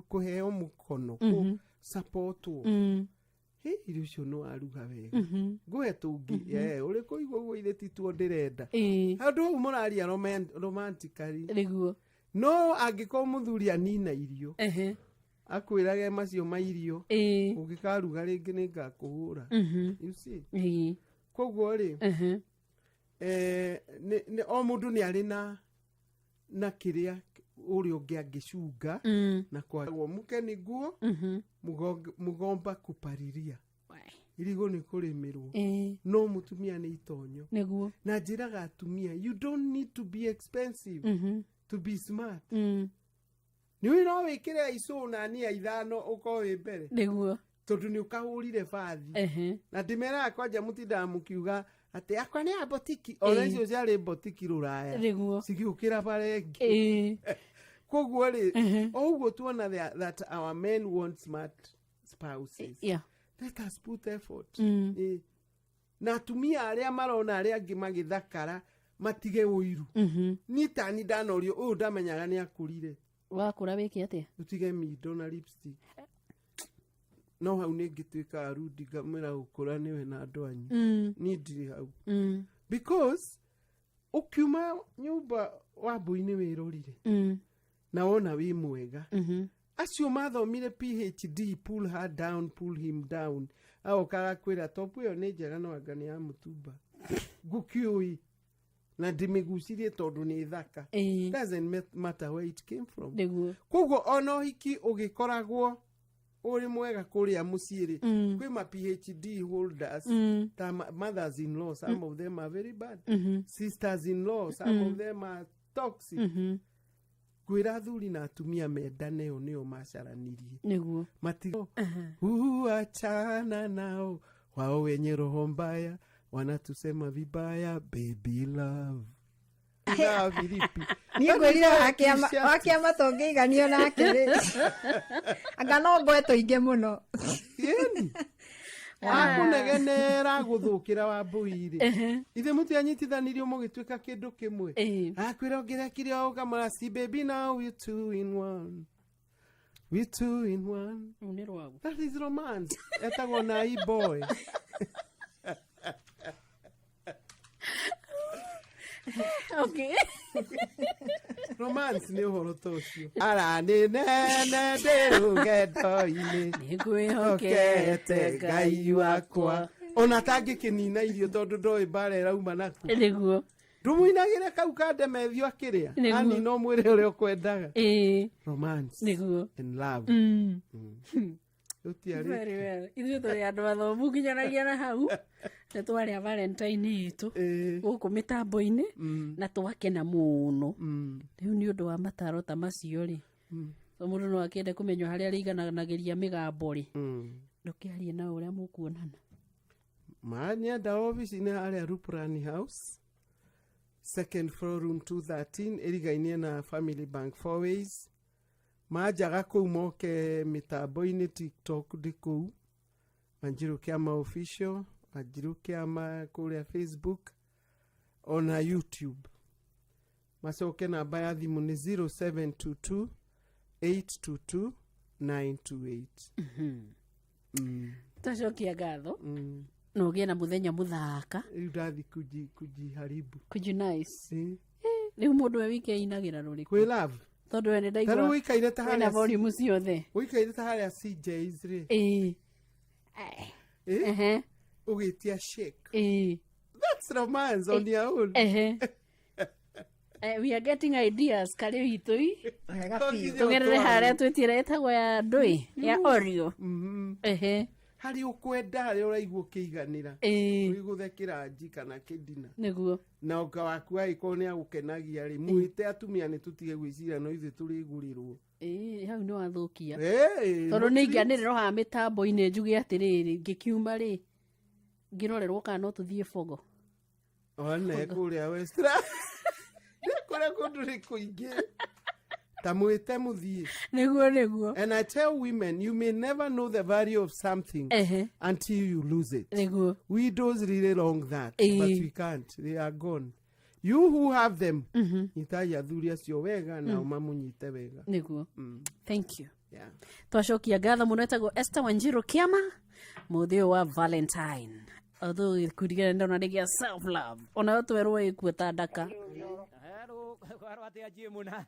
kũheo mũkono, kũ supportwo. Hĩ, irio icio no aruga wega, ngũhe tũngĩ. Ũrĩ kũigua ũguo ithe tituo ndĩrenda. Handũ hau mũraria romantically. Nĩguo. No angĩkorwo mũthuri anina irio, akwĩrage macio ma irio, ũngĩkaruga rĩngĩ nĩ ngakũhũra. You see? Koguo rĩ, o mũndũ nĩ arĩ na kĩrĩa ũrĩa ũngĩ angĩcunga. Na kwa mũke nĩguo mũgomba kupariria irigũ nĩ kũrĩmĩrwo, no mũtumia nĩ itonyo. Nĩguo. Na njĩraga atumia, you don't need to be expensive to be smart. Nĩ ũĩ no wĩkĩre icũ na nia 5 ũkorwo wĩ mbere. Nĩguo. Tondũ nĩ ũkahũrire bathi. Na ndĩmeraga kwanja mũtindaga mũkiuga atĩ akwa nĩ a botiki, ona icio ciarĩ botiki rũraya. Nĩguo. Cigĩũkĩra bara ĩngĩ. Koguo rĩ, o ũguo tuona that our men want smart spouses, let us put effort. Na atumia arĩa marona arĩa angĩ magĩthakara matige ũiru. Niĩ tani ndanorio ũyũ ndamenyaga nĩ akũrire. Wakũra wĩke atĩa? Ũtige mindo na lipstick. No hau nĩ ngĩtuĩka rudi ngamwĩra gũkũra nĩwe na andũ anyu. Niĩ ndirĩ hau. Because ũkiuma nyũmba wambui-inĩ wĩrorire na wona wĩ mwega, acio mathomire PhD, pull her down, pull him down, agoka agakwĩra top ĩyo nĩ njega no anga nĩ ya mũtumba, ngũkĩũĩ na ndĩmĩgucirie tondũ nĩ thaka. Doesn't matter where it came from. Nĩguo. Koguo ona ũhiki ũgĩkoragwo ũrĩ mwega kũrĩa mũciĩ rĩ, kwĩ ma PhD holders, ta mothers in law, some of them are very bad. Sisters in law, some of them are toxic. Ngwĩra athuri na atumia mendane, o nĩo macaranirie. Nĩguo. Mati huachana nao wao wenye roho mbaya wanatusema vibaya, baby love na Filipi. Niĩ ngwĩrire wakĩama tũngĩiganio nake rĩ, anga no ngoe tũingĩ mũno. Ĩni akũnegenera gũthũkĩra wambui rĩ, ithe mũtianyitithanirio mũgĩtuĩka kĩndũ kĩmwe, akwĩra ũngĩrekire o ũkamũra, see baby, now we two in one, we two in one. Rũu nĩ rwagu. That is romance, etagwo nai boy. Okay. Romance nĩ ũhoro ta ũcio ara nĩ nene ndĩ rũgendo-inĩ. Nĩngwĩhokete. Ngai wakwa ona tangĩkĩnina irio tondũ ndoĩ mbara ĩrauma naku. Nĩguo. Ndũmũinagĩre kau kandemethio akĩrĩa. Nĩguo. Anina ũmwĩre ũrĩa ũkwendaga. Romance Nĩguo. and love. Rĩu Very well. Ithuĩ tũrĩ andũ athomu nginyanagia na hau nĩ twarĩa Valentine itũ gũkũ mĩtambo-inĩ na twakena mũno. Rĩu nĩ ũndũ wa mataro ta macio rĩ, so mũndũ no akĩende kũmenya harĩa arĩigananagĩria mĩgambo rĩ, ndũkĩarie na ũrĩa mũkuonana. Manyenda obici-inĩ harĩa Ruprani House, second floor, room 213, ĩrigainie na Family Bank Four Ways. Manjaga kũu moke mĩtambo-inĩ, TikTok ndĩ kũu Wanjiru Kĩama Official, Wanjiru Kĩama kũrĩa Facebook ona YouTube. Macoke namba ya thimũ nĩ 0722 822 928. Twacokia ngatho na ũgĩe na mũthenya mũthaka. Rĩu ndathi kujiharibu. Kujinice. Rĩu mũndũ we wike ainagĩra rũrĩkũ? Kwĩ love. Tondũ we nĩ Ta rĩu ndaigua ũikaire ta wĩna harĩa volume ciothe. Ũikaire ta harĩa CJs rĩ. Ũgĩtia shake. That's romance on your own. We are getting ideas karĩ witũ i Wega biũ. Tũgerere harĩa twĩtire ĩtagwo ya ndũĩ ya Oreo. Ehe. Harĩa ũkwenda, harĩa ũraigua ũkĩiganĩra, Ĩĩ. ũigũthe kĩranji kana kĩndina. Nĩguo. Na ũka waku agĩkorwo nĩ agũkenagia rĩ, mwĩte. Atumia nĩ tũtige gwĩciria no ithuĩ tũrĩgũrĩrwo. Ĩĩ, hau nĩ wathũkia. Ĩĩ, Tondũ nĩ ingĩanĩrĩrwo haha mĩtambo-inĩ njuge atĩrĩrĩ, ngĩkiuma rĩ, ngĩrorerwo kana no tũthiĩ bogo. One kũrĩa Westra kũrĩa kũndũ nĩ kũingĩ, ta mwĩte mũthiĩ. Nĩguo. And I tell women, you may never know the value of something Ehe. until you lose it. Nĩguo. Widows really long that, Ĩĩ. but we can't, they are gone. You who have them, nyitai athuri acio wega nao mamũnyite wega. Nĩguo. Thank you. Yeah. Twacokia ngatho mũno. Etagwo Esther Wanjiru Kĩama, mũthĩ ũyũ wa Valentine, although gĩkundi kĩrĩa ndona nĩ gĩa self love, onayo twerwo ĩkuo ta ndaka. Kwarwo atia Jimuna?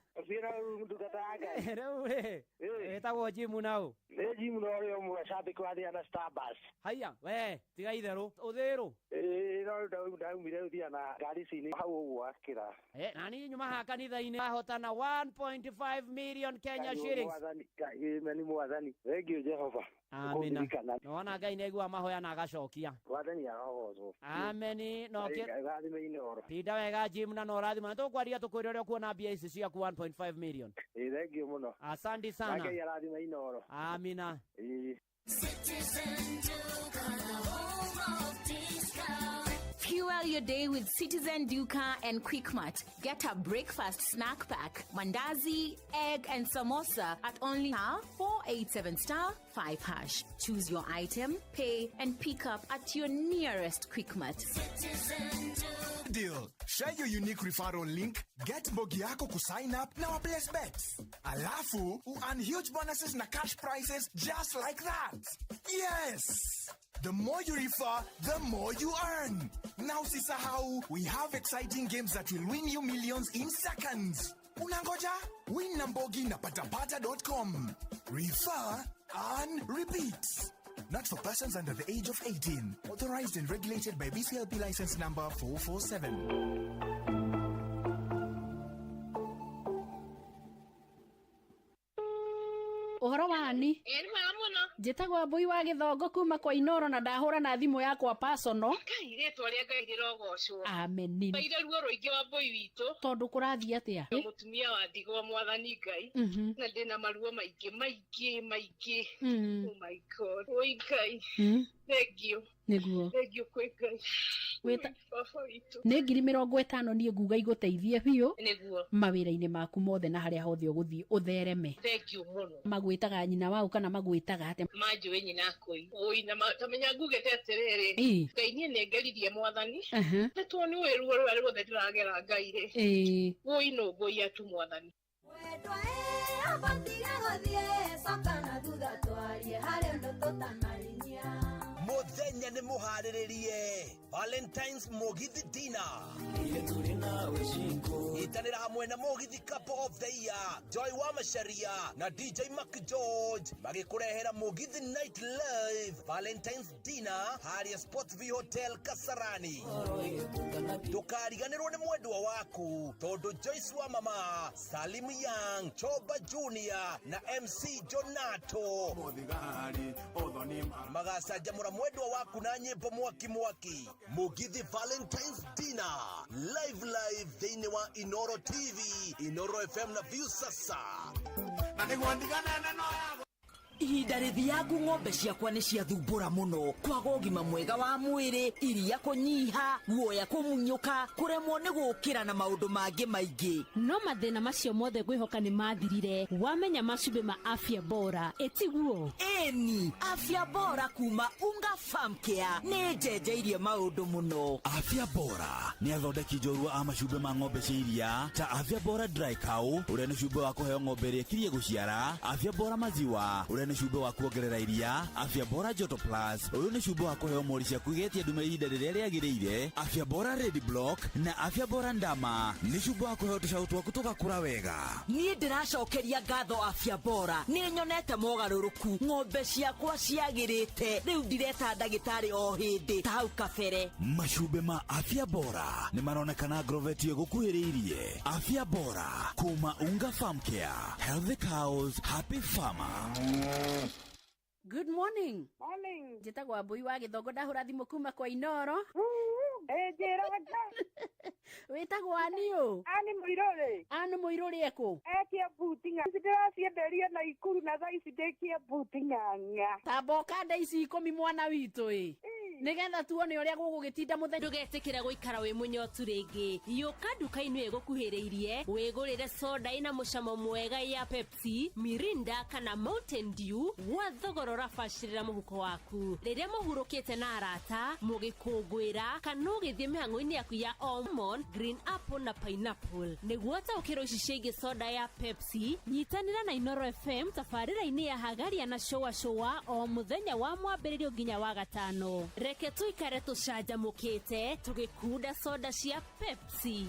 Ndungata ya Ngai. Rĩu rĩ, wĩtagwo Jimuna ũ? Nĩ Jimuna ũrĩa ũmwe cambĩki wa Thiana Starbus. Haiya, we tiga itherũ, ũthĩrũ. Ĩĩ, no ndaumire rĩu Thiana ngari ici hau ũguo akĩra. Eh, na niĩ nyuma haha kanitha-inĩ ahotana 1.5 million Kenya shillings. Mwathani, Ngai mwathani. Thank you Jehova. Amina. Kũndirikana. Nĩwona Ngai nĩaiguaga mahoya na agacokia. Mwathani arogocwo. Ameni. No Ngai rathime Inooro. Tinda wega Jim, na no rathima na tũkwaria tũkwĩre ũrĩa ũkuona mbia ici ciaku 1.5 million. Ĩĩ, thank you mũno. Asante sana. Ngai arathime Inooro. Amina. Ĩĩ. Citizen Duka, the home of discount. Fuel your day with Citizen Duka and Quickmart. Get a breakfast snack pack, mandazi, egg, and samosa at only *487*5#. Choose your item, pay, and pick up at your nearest Quickmart. Citizen Duka. Deal. Share your unique referral link, get mbogi yako kusign up na waplace bets. Alafu, earn huge bonuses na cash prizes just like that. Yes! The more you refer, the more you earn. Now usisahau, we have exciting games that will win you millions in seconds. Unangoja? Win na mbogi na patapata.com. Refer, earn, repeat. Not for persons under the age of 18. Authorized and regulated by BCLP license number 447. Ũhoro wani? Ĩ, nĩ mwega mũno. Njĩtagwo Mbui wa Gĩthongo kuma kwa Inoro, na ndahũra na thimũ yakwa personal. Ngai, rĩtwa rĩa Ngai rĩrogocwo. Ameni. Maire ruo rũingĩ wa mbũi witũ. Tondũ kũrathiĩ atĩa? Mũtumia wa ndigwa, mwathani Ngai. Na ndĩna maruo maingĩ maingĩ maingĩ. Oh my God, oi Ngai. Thank you. Nĩguo. Thank you kwĩ Ngai. Baba witũ. Nĩ 50,000 niĩ nguga igũteithie biũ Nĩguo. mawĩra-inĩ maku mothe na harĩa hothe ũgũthiĩ ũthereme. Thank you mũno. Magwĩtaga nyina wau kana magwĩtaga atĩa? Manjũĩ nyina akũi oi na tamenya ngugĩte atĩrĩrĩ. Ngai, niĩ nĩ ngeririe mwathani. Nĩ tuo nĩ ũĩ ruo rũrĩa ruothe ndĩragera Ngai rĩ. Woi no ngũiya tu mwathani. Abatiga gũthiĩ coka na thutha twarie harĩ ũndũ tũtanarinyia. Muthenya nĩ mũharĩrĩrie Valentines Mugithi Dinner. Itanĩra hamwe na Mugithi Couple of the Year Joy wa Macharia na DJ Mac George magĩkũrehera Mugithi Night Live Valentines Dinner harĩa Sports V Hotel Kasarani. Ndũkariganĩrwo nĩ mwendwa waku tondũ Joyce wa Mama, Salim Young, Choba Junior na MC Jonato magacanjamũra mwendwa waku na nyĩmbo mwaki mwaki. Mugithi Valentines Dinner live live thĩinĩ wa Inoro TV, Inoro FM na View Sasa. Ihinda rĩthiangu ng'ombe ciakwa nĩ ciathumbũra mũno, kwaga ũgima mwega wa mwĩrĩ, iria kũnyiha, guoya kũmunyũka, kũremwo nĩ gũkĩra na maũndũ mangĩ maingĩ. No mathĩna macio mothe ngwĩhoka nĩ mathirire wamenya macumbĩ ma Afya Bora, ĩtiguo? Ĩni, Afya Bora kuma Unga Farm Care nĩ njenjeirie maũndũ mũno. Afya Bora nĩ athondeki njorua a macumbĩ ma ng'ombe cia iria ta Afya Bora Dry Cow, ũrĩa nĩ cumbĩ wa kũheo ng'ombe ĩrĩa ĩkirie gũciara, Afya Bora maziwa, ũrĩa Ũrĩa nĩ cumbĩ wa kuongerera iria, Afya Bora Joto Plus, ũyũ nĩ cumbĩ wa kũheo mori ciaku igetia ndume ihinda rĩrĩa rĩagĩrĩire, Afya Bora Red Block na Afya Bora Ndama nĩ cumbĩ wa kũheo tũcaũ twaku tũgakũra wega. Niĩ ndĩracokeria ngatho Afya Bora, nĩ nyonete mogarũrũku, ng'ombe ciakwa ciagĩrĩte, rĩu ndireta ndagĩtarĩ o hĩndĩ ta hau kabere. Macumbĩ ma Afya Bora nĩ maronekana Agrovet ĩgũkuhĩrĩirie. Afya Bora kuma Unga Farm Care, Healthy Cows, Happy Farmer. Good morning. Morning. Njĩtagwo Wambui wa Gĩthongo, ndahũra thimũ kuma kwa Inoro. Njĩra Wĩtagwo Aniũ? Ani Mũirũrĩ. Ani Mũirũrĩ ekũ? E Kiambu Ting'a. Ici ndĩracienderia Naikuru na thaa ici ndĩ Kiambu Ting'ang'a. Tamba ũkande ici ikũmi mwana witũ ĩ. Nĩgetha tuone ũrĩa gũgũgĩtinda mũthenya. Ndũgetĩkĩre gũikara wĩ mũnyotu rĩngĩ. Yũka nduka-inĩ ĩgũkuhĩrĩirie wĩgũrĩre soda ĩna mũcamo mwega ya Pepsi, Mirinda kana Mountain Dew gwa thogora ũrabacĩrĩra mũhuko waku. Rĩrĩa mũhurũkĩte na arata, mũgĩkũngũĩra kana ũgĩthiĩ mĩhang'o-inĩ yaku ya Almond, Green Apple na Pineapple. Nĩguo ũtaũkĩrwo ici ciĩgiĩ soda ya Pepsi, nyitanĩra na Inoro FM tabarĩra-inĩ ya Hagaria na Shũa Shũa o mũthenya wa mwambĩrĩrio nginya wa gatano. Reke tũikare tũcanjamũkĩte tũgĩkunda soda cia Pepsi.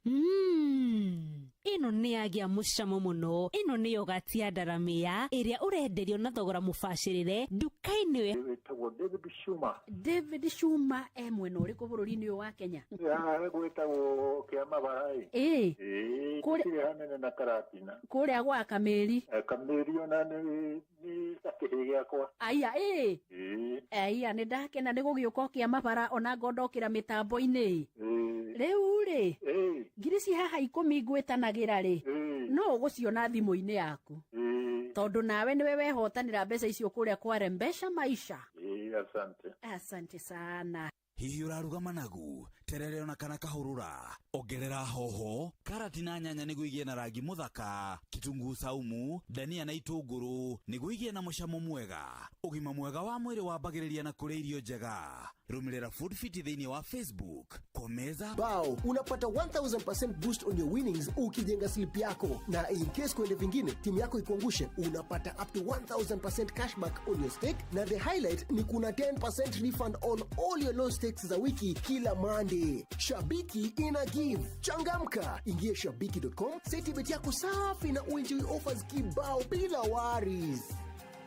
Mm. Ĩno nĩ yagĩa mũcamo mũno. Ĩno nĩ yogati ya ndaramĩa ĩrĩa ũrenderio na thogora mũbacĩrĩre nduka-inĩ. Wĩtagwo David Shuma. David Shuma e mwena ũrĩkũ bũrũri-inĩ ũyũ wa Kenya? Haha gwĩtagwo Kĩamabara ĩ. Ĩĩ. Ĩĩ, Kũrĩa- gũtirĩ hanene na Karatina. Kũrĩa gwa Kamĩri. Kamĩri ona nĩ nĩ ta kĩhĩ gĩakwa. Aya ĩĩ. Ĩĩ. Aya nĩ ndakena nĩ gũgĩũka ũkĩamabara ona ngondokĩra mĩtambo-inĩ. Ĩĩ. Rĩu rĩ, Ĩĩ. ngiri ci haha ikũmi ngwĩtanagĩra rĩ, Ĩĩ. no ũgũciona thimũ-inĩ yaku. Ĩĩ. Tondũ nawe nĩwe wehotanĩra mbeca icio kũrĩa kwa Rembesha Maisha. Ĩĩ, asante. Asante sana. Hihi ũraruga managu, terere ona kana kahũrũra? Ongerera hoho, karati na nyanya nĩguo igĩe na rangi mũthaka, kitunguu saumu, dania na itũngũrũ nĩguo igĩe na mũcamo mwega. Ũgima mwega wa mwĩrĩ wambagĩrĩria na kũrĩa irio njega. Rũmĩrĩra Food Fit thĩinĩ wa Facebook kwa meza Bao unapata 1000% boost on your winnings ukijenga slip yako, na in case kuende vingine timu yako ikuangushe, unapata up to 1000% cashback on your stake, na the highlight ni kuna 10% refund on all your low stakes za wiki kila Monday. Shabiki ina give, changamka, ingie shabiki.com, seti bet yako safi na uenjoy offers kibao bila worries.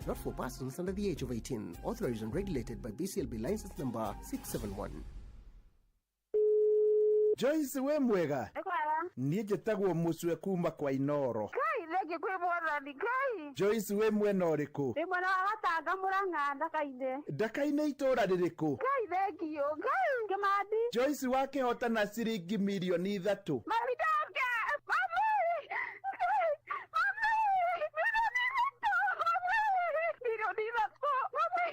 Not for persons under the age of 18. Authorized and regulated by BCLB license number 671. Joyce wĩ mwega? Nĩkwega. Niĩ njĩtagwo Mũcwe kuma kwa Inoro. Ngai thengiũ kwĩ mwathani Ngai. Joyce wĩ mwena ũrĩkũ? Ndĩ mwena wa Gatanga Mũrang'a Ndaka-inĩ. Ndaka-inĩ itũũra rĩrĩkũ? Ngai thengiũ Ngai Kĩmandi. Joyce wakĩhotana ciringi mirioni ithatũ. Mami ndoke. Mami. Mami. Mirioni ithatũ. Mami. Mirioni ithatũ. Mami.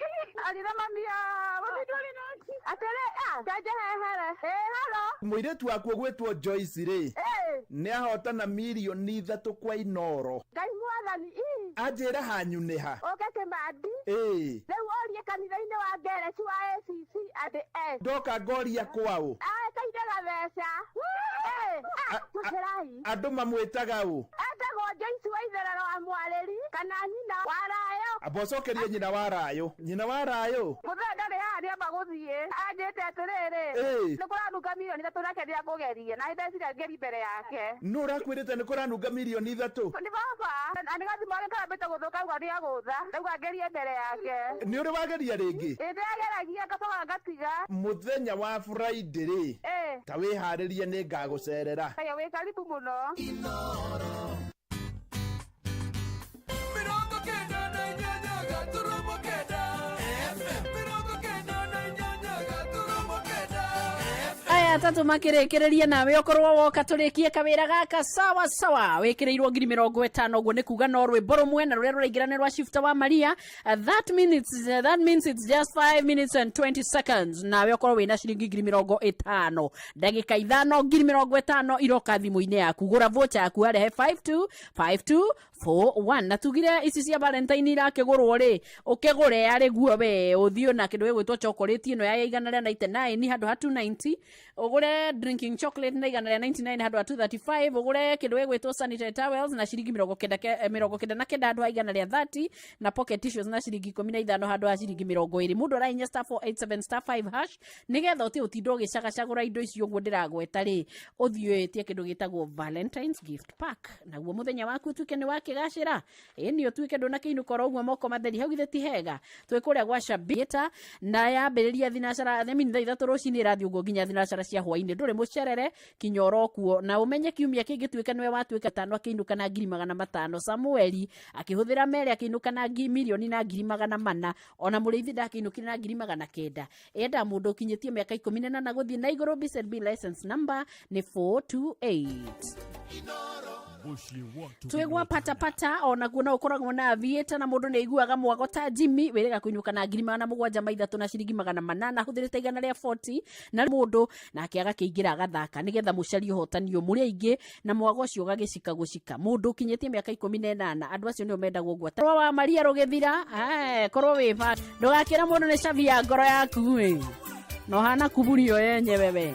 Arĩra mami ya. Mami ndũrĩ na. Atĩrĩ, ah, njenje hehere. Ĩ halo. Mũirĩtu waku ũgwĩtwo Joyce rĩ, Ĩ. nĩ ahotana mirioni ithatũ kwa Inoro. Ngai mwathani ii. Anjĩra hanyu nĩ ha? Ũke Kĩmandi. Ĩĩ. Rĩu ũrie kanitha-inĩ wa Ngereci wa ACC atĩ e. Ndoka ngoria kwaũ? Aĩkaire gatheca. Ĩ, ah, tũkĩrai. Andũ mamwĩtaga ũ? Etagwo Joyce wa Itherero wa Mwarĩri kana nyina wa Rayo. Amba ũcokerie nyina wa Rayũ. Nyina wa Rayũ. Mũthee ndarĩ haha nĩamba gũthiĩ. Anjĩte atĩrĩrĩ. Ĩ. Nĩ kũranunga mirioni ithatũ nake nĩakũgeria. Na nĩndeciria ngeri mbere yake. Nũ ũrakwĩrĩte nĩ kũranunga mirioni ithatũ? Nĩ baba. Na nĩ gathimũ gake karambĩte gũthũka auga nĩagũtha. Ndauga ngerie mbere yake. Nĩ ũrĩ wageria rĩngĩ? Ĩ ndĩrageragia ngacoka ngatiga. Mũthenya wa Friday rĩ, Ĩ. ta wĩharĩrie nĩ ngagũcerera. Kaya wĩ karibu mũno. Mĩrongo kenda na inyanya gaturumo kenda FM mĩrongo kenda na inyanya gaturumo kenda Aya atatũ makĩrĩkĩrĩria nawe ũkorwo woka tũrĩkie kawĩra gaka sawa sawa wĩkĩrĩirwo 50,000 ũguo nĩ kuga no rwĩmbo rũmwe na rũrĩa rũraingĩra nĩ rwa Shifter wa Maria. That means it's just 5 minutes and 20 seconds nawe ũkorwo wĩna ciringi 50,000 ndagĩka ithano 50,000 iroka thimũ-inĩ yaku. Gũra vocha yaku harĩa he 52 52. 41. Na tugire ici cia Valentine irakĩgũrwo rĩ, ũkĩgũre arĩ guo we ũthiĩ na kĩndũ gĩgwĩtwo chocolate ĩno ya 199 handũ ha 290, ũgũre drinking chocolate na 199 handũ ha 235, ũgũre kĩndũ gĩgwĩtwo sanitary towels na ciringi 99 handũ ha 130, na pocket tissues na ciringi 15 handũ ha ciringi 20. Mũndũ arahinya star 487 star 5 hash nĩgetha ũtige ũtinda ũgĩcagacagũra indo icio ũguo ndĩragweta rĩ, ũthiĩ wĩtie kĩndũ gĩtagwo Valentine's gift pack, naguo mũthenya waku ũtuĩke nĩ wakĩgacĩra. Ĩni ũtuĩke ndũnakĩinũka oro ũguo moko matheri. Hau githĩ ti hega? Twĩ kũrĩa gwa Shabita na yambĩrĩria thinacara, I mean, thaa 3 rũcinĩ ĩrathiĩ ũguo nginya thinacara cia hwainĩ. Ndũrĩ mũcerere kinya oro kuo, na ũmenye kiumia kĩngĩtuĩka nĩwe watuĩka tano akĩinũka na 500,000. Samueli akĩhũthĩra mere akĩinũka na 1,400,000. Ona mũrĩithi ndakĩinũkire na 900,000. Enda mũndũ ũkinyĩtie mĩaka 18 gũthiĩ na igũrũ. BZB license number nĩ 428. Twĩgwa patapata onaguo no ũkoragwo na aviator, na mũndũ nĩ aiguaga mwago ta Jimmy wĩrĩga kũinũka na 703 na ciringi 800 ahũthĩrĩte 140, na mũndũ nake agakĩingĩra agathaka nĩgetha mũcarie ũhotani ũyũ mũrĩ aingĩ, na mwago ũcio ũgagĩcika gũcika. Mũndũ ũkinyĩtie mĩaka 18, andũ acio nĩo mendagwo ngwata wa Maria rũgĩthira. Korwo wĩ ba ndũgakĩra mũndũ nĩ cabi ya ngoro yaku ĩ no hana kuburio yenyewe we.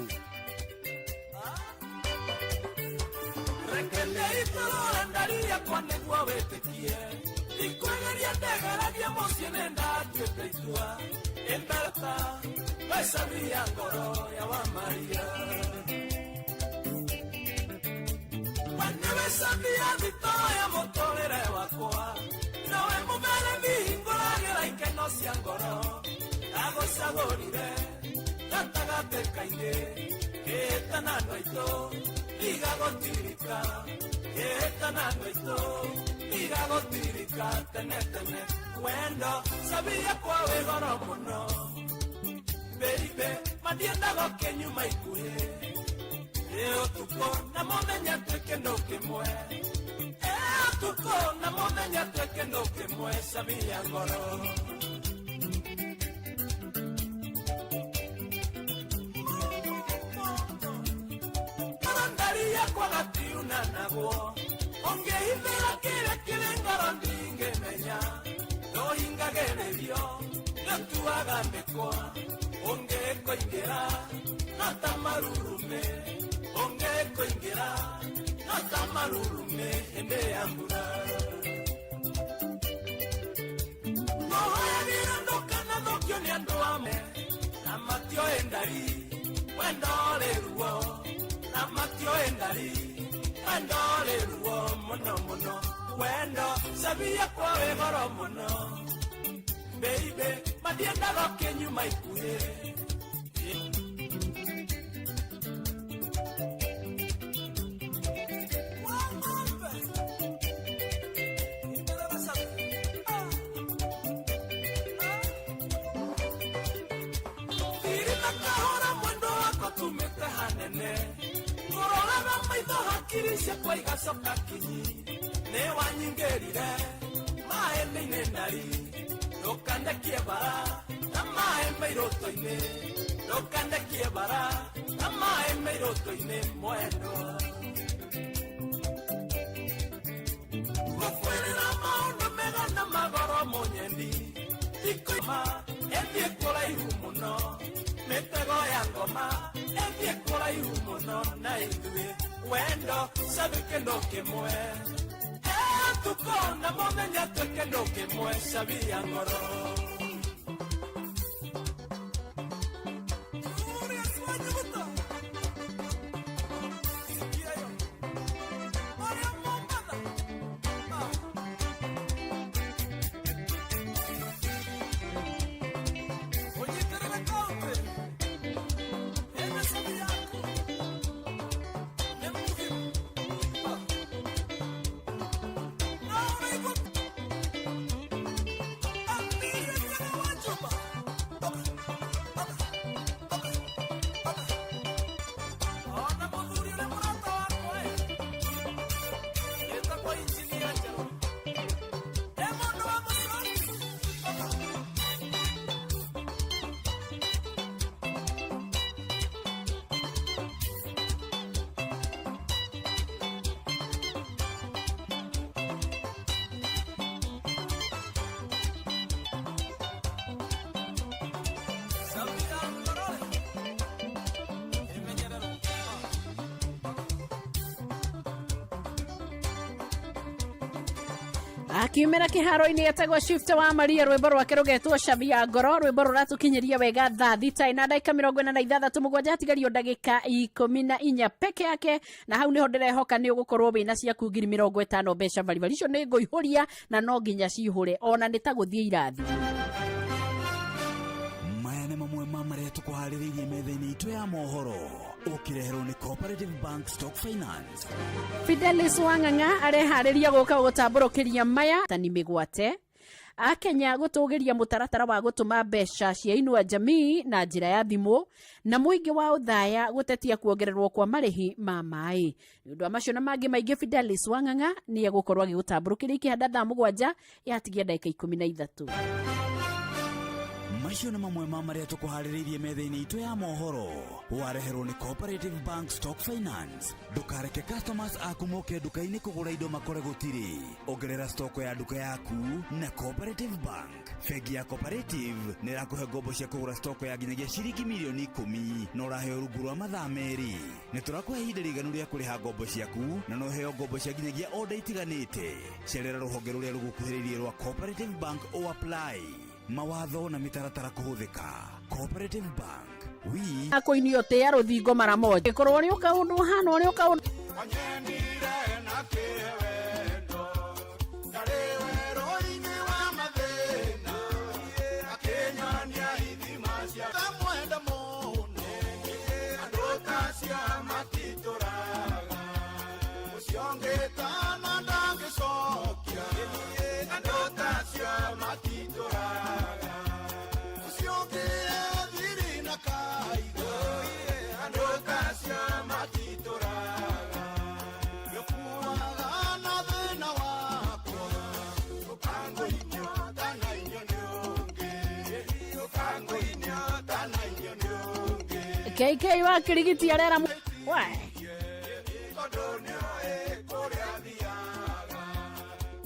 Akiumĩra kĩharo-inĩ etagwo Shift wa Maria, rwĩmbo rwake rũgetwo cabi ya ngoro, rwĩmbo rũratũkinyĩria wega thaa 6 na ndagĩka 46, 7 hatigario ndagĩka 14 peke yake, na hau nĩho ndĩrehoka nĩ ũgũkorwo wĩna ciaku 50,000 mbeca baribari icio nĩ ngũihũria na no nginya cihũre ona nĩ ta gũthiĩ irathi. Maya nĩ mamwe ma marĩa tũkũharĩrĩirie metha-inĩ itũ ya mohoro, ũkĩreherwo nĩ Cooperative Bank Stock Finance. Fidelis Wang'ang'a areharĩria gũka gũtambũrũkĩria maya tani mĩgwate. Akenya gũtũgĩria mũtaratara wa gũtũma mbeca cia Inua Jamii na njĩra ya thimũ, na mũingĩ wa Othaya gũtetia kuongererwo kwa marĩhi ma maĩ. Nĩ ũndũ wa macio na mangĩ maingĩ, Fidelis Wang'ang'a nĩ egũkorwo agĩgũtambũrũkĩria ikĩhanda thaa 7 yatigia ndagĩka 13. Macio nĩ mamwe ma marĩa tũkũharĩrĩirie metha-inĩ itũ ya mohoro, wareherwo nĩ Cooperative Bank Stock Finance. Ndũkareke customers aku moke nduka-inĩ kũgũra indo makore gũtirĩ. Ongerera stoko ya nduka yaku na Cooperative Bank. Bengi ya Cooperative nĩ ĩrakũhe ngombo cia kũgũra stoko ya nginyagia ciringi mirioni 10, na ũraheo rungu rwa mathaa 2. Nĩ tũrakũhe ihinda rĩiganu rĩa kũrĩha ngombo ciaku, na no ũheo ngombo cia nginyagia order itiganĩte. Cerera rũhonge rũrĩa rũgũkuhĩrĩirie rwa Cooperative Bank o apply. Mawatho na mĩtaratara kũhũthĩka. Cooperative Bank, we Akũinio tĩa rũthingo mara moja ĩkorwo ũrĩ ũkaũndũ ũhana ũrĩ ũkaũndũ. Wanyendire na kĩwendo, ndarĩ werũ-inĩ wa mathĩna, akĩnyonia ithima cia ndamwenda mũno, andũ ta acio matitũraga, ũcio ũngĩtana ndangĩcokia, andũ ta acio matitũraga, ũcio ũngĩ ethiri na kaigo, andũ ta acio matitũraga, gĩkuaga na thĩna wakwa, ũkangũinio tanainio nĩ ũngĩ, ũkangũinio tanainio nĩ ũngĩ. KK wa Kirigiti arera we. Tondũ nĩoĩ kũrĩa thiaga,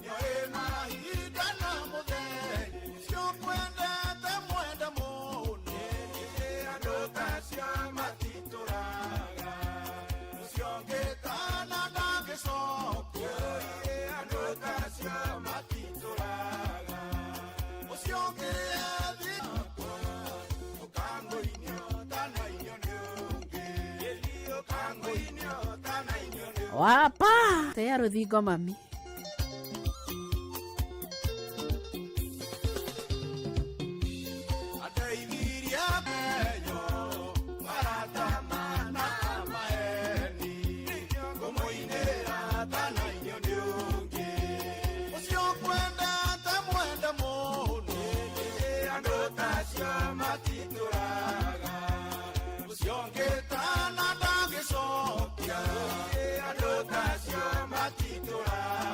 nĩoĩ mahinda na mũthenya, ũcio ngwendete mwenda mũno, andũ ta acio matitũraga, ũcio ngĩtana ndangĩcokia, andũ ta acio matitũraga, ũcio ngĩethi ũkangũinio tanainio nĩ ũngĩ, ũkangũinio tanainio nĩ Wapa tĩa rũthingo mami. Ateithirie menyo marata mana maeni, ngũmũinĩra tanainio nĩ ũngĩ, ũcio ngwendete mwenda mũno, andũ ta acio matitũraga, ũcio ngĩtana ndangĩcokia, andũ ta acio matitũraga.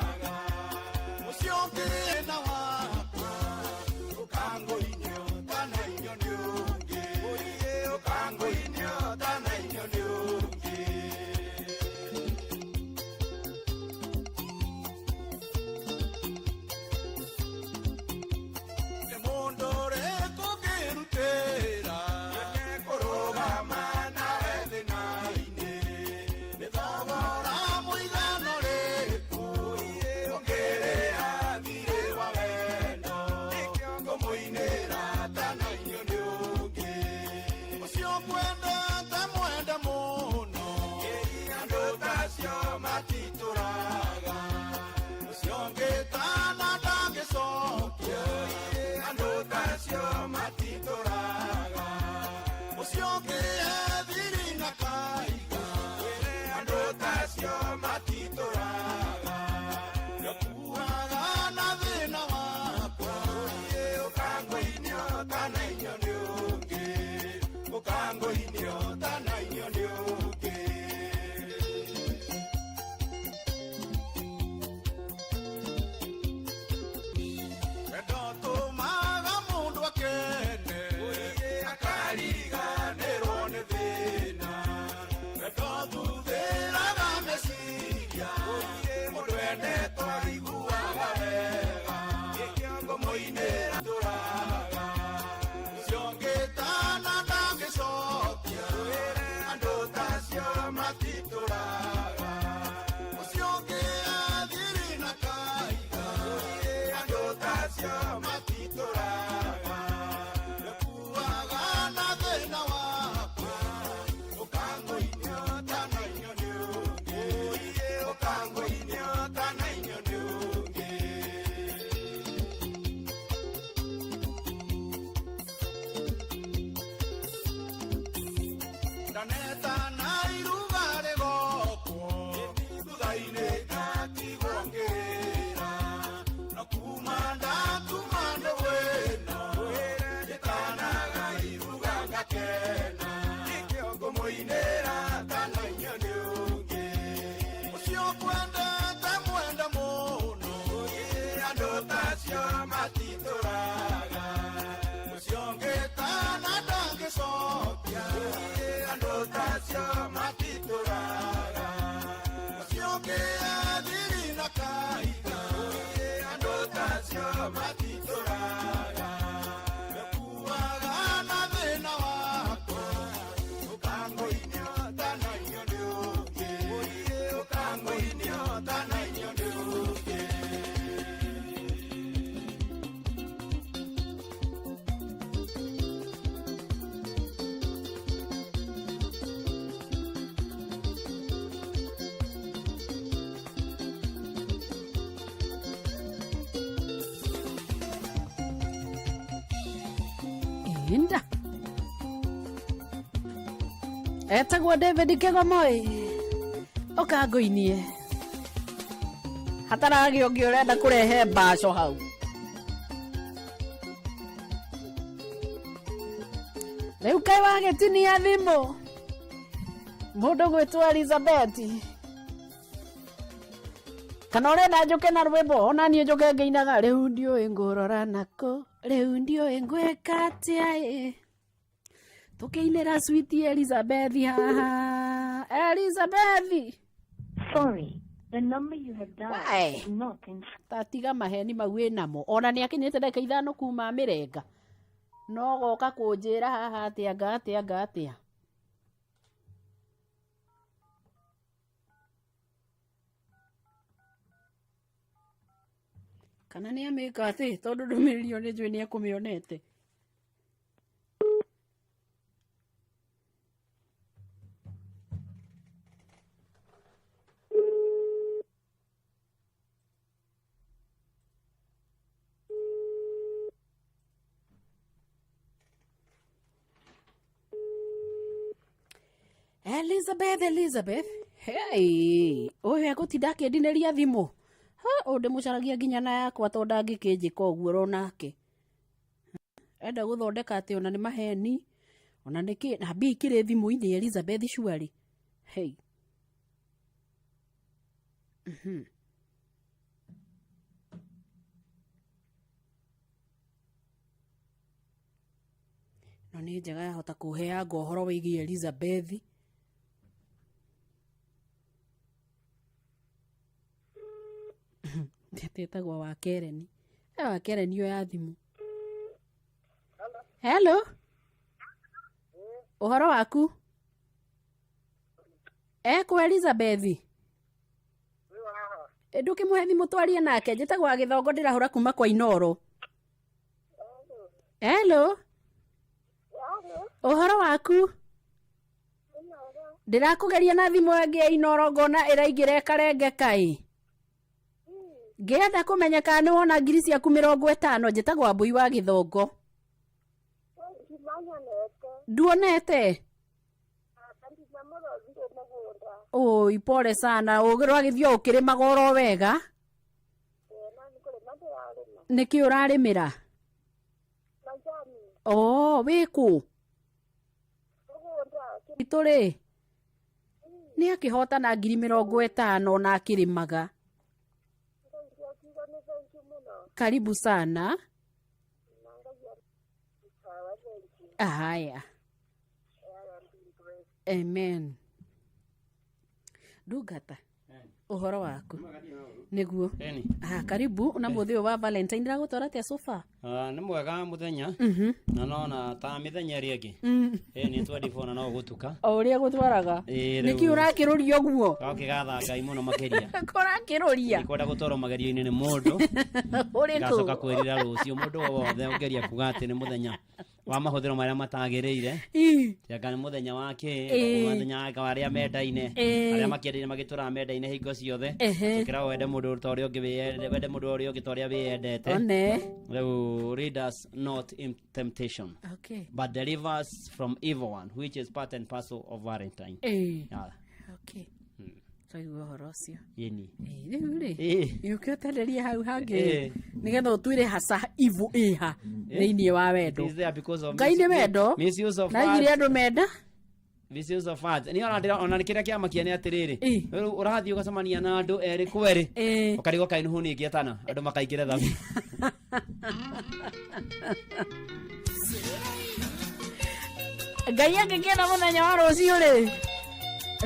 Thiri na kahiga andũ tacio matitũraga mekuaga na thĩna wakwa ũkangũinio tanainio nĩ ũngĩ ũkangũinio tanainio nĩ ũngĩ. Inda etagwo David Kegomoi ũkangũinie hataragĩ ũngĩ ũrenda kũrehe mbaco hau. Rĩu kaĩ wagĩtinia thimũ mũndũ gwĩtwo Elizabeth, kana ũrenda njũke na rwĩmbo ona niĩ njũke ngĩinaga rĩu ndiũĩ ngũrora nakũ, rĩu ndiũĩ ngwĩka atĩa ĩ. Tũkĩinĩra sweet Elizabeth haha. Elizabeth. Sorry, the number you have dialed Why? is not in Tatiga maheni mau wĩ namo, ona nĩ akinyĩte ndagĩka 5 kuma mĩrenga no goka kũnjĩra haha atĩa nga atĩa nga atĩa. Kana nĩ amĩka atĩ tondũ ndũmĩrĩri ĩyo nĩ njũĩ nĩ ekũmĩonete. Elizabeth, Elizabeth, hey, ũyũ egũtinda akĩndinĩria thimũ. Ha, ũyũ ndĩmũcaragia nginya na yakwa tondũ ndangĩkĩnjĩka ũguo ronake. Enda gũthondeka atĩ ona nĩ maheni, ona nĩ kĩ, na mbia ikĩrĩ thimũ-inĩ Elizabeth surely. Hey. No nĩ njega yahota kũheanga ũhoro wĩgiĩ Elizabeth. Etagwo wa Kereni. Wa Kereni oya thimũ. Hello. Ũhoro waku? Ekũ Elizabeth? Ndũkĩmũhe thimũ twarie nake, njĩtagwo wa Gĩthongo ndĩrahũra kuma kwa Inoro. Hello. Ũhoro waku? Ndĩrakũgeria na thimũ ĩngĩ ya Inoro ngona ĩraingĩra ĩkarengeka ĩ. Ngĩenda kũmenya kana nĩ wona ngiri ciaku 50, njĩtagwo Wambui wa Gĩthongo. Nduonete? Oi, pole sana. Ũragĩthiĩ o ũkĩrĩmaga oro wega? Nĩkĩ ũrarĩmĩra? Oh, wĩ kũ? Itũ rĩ, nĩ akĩhotana ngiri 50 na akĩrĩmaga. Karibu sana. Haya. Amen. Ndungata, ũhoro waku nĩguo? Ah, karibu na mũthĩ ũyũ wa Valentine ndĩragũtwara atĩa so far? Nĩ mwega mũthenya na nona ta mĩthenya ĩrĩa ĩngĩ. Nĩ 24 na no gũtuka. O ũrĩa gũtwaraga. Rĩu Nĩkĩ ũrakĩrũria ũguo? Gakĩgatha Ngai mũno makĩria. Kũrakĩrũria Ndikwenda gũtwarwo magerio-inĩ nĩ mũndũ. Ũrĩkũ? Ngacoka kwĩrira rũciũ mũndũ o wothe ũngeria kuga atĩ nĩ mũthenya wa mahũthĩro marĩa matagĩrĩire. Anga nĩ mũthenya wa kĩ, mũthenya wa arĩa mendaine, arĩa makĩendaine magĩtũraga mendaine hingo ciothe. Tũkĩragwo wende mũndũ ta ũrĩa ũngĩ wĩyende, wende mũndũ ũrĩa ũngĩ ta ũrĩa wĩyendete. One. Rĩu lead us not in temptation. Okay. But deliver us from evil one, which is part and parcel of Valentine. Yeah. Okay. Twaigua ũhoro ũcio. Yeni. Rĩu rĩ, yũke ũtenderie hau hangĩ nĩgetha ũtwĩre haca ivu ĩha thĩinĩ wa wendo. It is there because of Ngai nĩ wendo misuse of na aigire words. andũ menda. Misuse of words. Ni ona ndĩra ona kĩrĩa kĩamakia nĩ atĩrĩrĩ. Rĩu ũrathiĩ ũgacemania na andũ erĩ kwerĩ. Ũkarigwo kaĩ Nuhu nĩ ĩngĩetana andũ makaingĩra thambi. Ngai angĩkĩenda mũthenya wa rũciũ rĩ,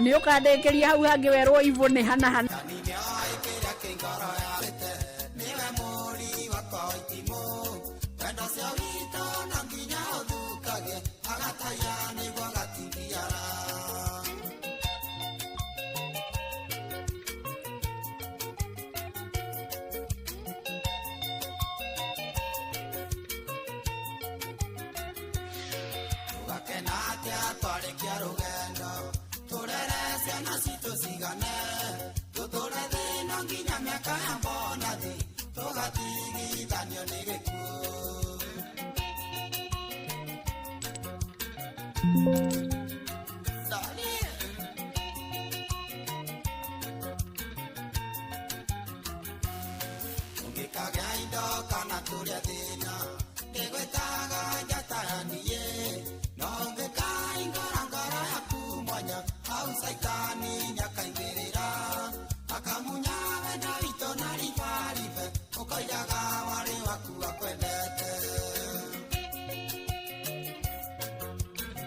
nĩ ũkandĩkĩria hau hangĩ werwo ivu nĩ hana hana. Mwathani nĩoĩ kĩrĩa kĩ ngoro yawĩte nĩwe mũri wakwa wa itimũ wendo ũcio witũ no nginya ũthukage agataya nĩguo gatingiara. Tũgakena atĩa twarĩkia rũgendo tũrere ciana citũ cigane tũtũre thĩna nginya mĩaka ya mbonathi tũgatigithanio nĩ gĩkuũ. Ũngĩkagĩa indo kana tũrĩa thĩna ndĩgwĩtaga njata ya niĩ no ũngĩkaingũra ngoro yaku mwanya hau caitani nĩakaingĩrĩra akamunya wendo witũ na ribaribe ũkoigaga warĩ waku akwendete.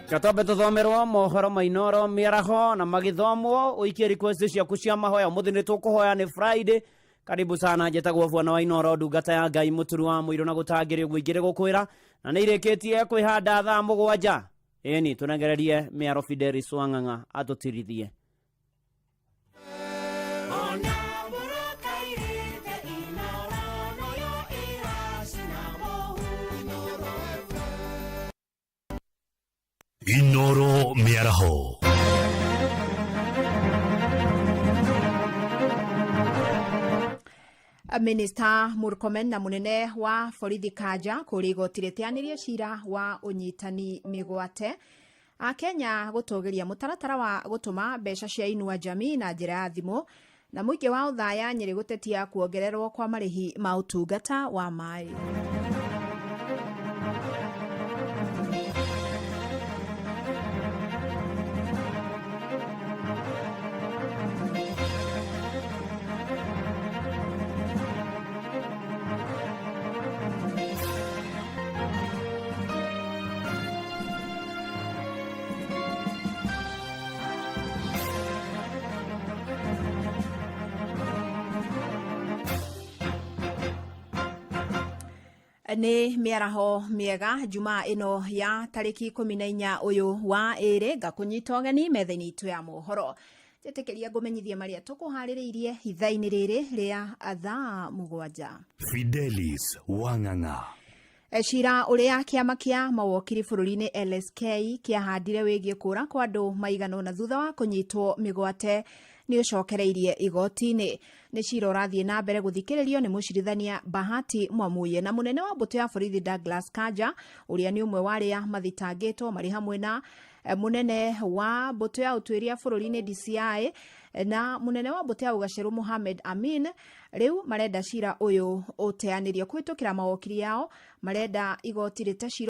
Gatombe tuthomerwo mohoro mainoro mĩaraho na magĩthomwo ũikie request ciaku cia mahoya ũmũthĩ nĩ tũkũhoya nĩ Friday. Karibu sana, njĩtagwo Bwana wa Inoro, ndungata ya Ngai mũturu wa mũirũ na gũtangĩrĩ ũguo ingĩrĩ gũkwĩra na nĩ irĩkĩtie kwĩhanda thaa 7. Ĩni tũnengererie mĩaro Fidelis Wang'ang'a atũtirithie. Inoro Mĩaraho. Minister Murkomen na munene wa borithi Kanja kũrĩa igoti rĩteanĩrie cira wa ũnyitani mĩgwate. Akenya gũtũgĩria mũtaratara wa gũtũma mbeca cia Inua Jamii na njĩra ya thimũ na mũingĩ wa Othaya Nyĩrĩ gũtetia kuongererwo kwa marĩhi ma ũtungata wa maĩ. Nĩ mĩaraho mĩega Jumaa ĩno ya tarĩki 14 ũyũ wa ĩrĩ ngakũnyita ũgeni metha-inĩ itũ ya mohoro. Njĩtĩkĩria ngũmenyithie marĩa tũkũharĩrĩirie ithaa-inĩ rĩrĩ rĩa thaa 7. Fidelis Wang'ang'a. Cira ũrĩa kĩama kĩa mawokiri bũrũri-inĩ LSK kĩahandire wĩgiĩ kũra kwa andũ maigana na thutha wa kũnyitwo mĩgwate nĩ ũcokereirie igoti-inĩ. Nĩ cira ũrathiĩ na mbere gũthikĩrĩrio nĩ mũcirithania Bahati Mwamuye na mũnene wa mbũtũ ya borithi Douglas Kanja ũrĩa nĩ ũmwe wa arĩa mathitangĩtwo marĩ hamwe na mũnene wa mbũtũ ya ũtuĩria bũrũri-inĩ DCI na mũnene wa mbũtũ ya ũgacerũ Mohamed Amin. Rĩu marenda cira ũyũ ũteanĩrio kũhĩtũkĩra mawokiri yao, marenda igoti rĩte cira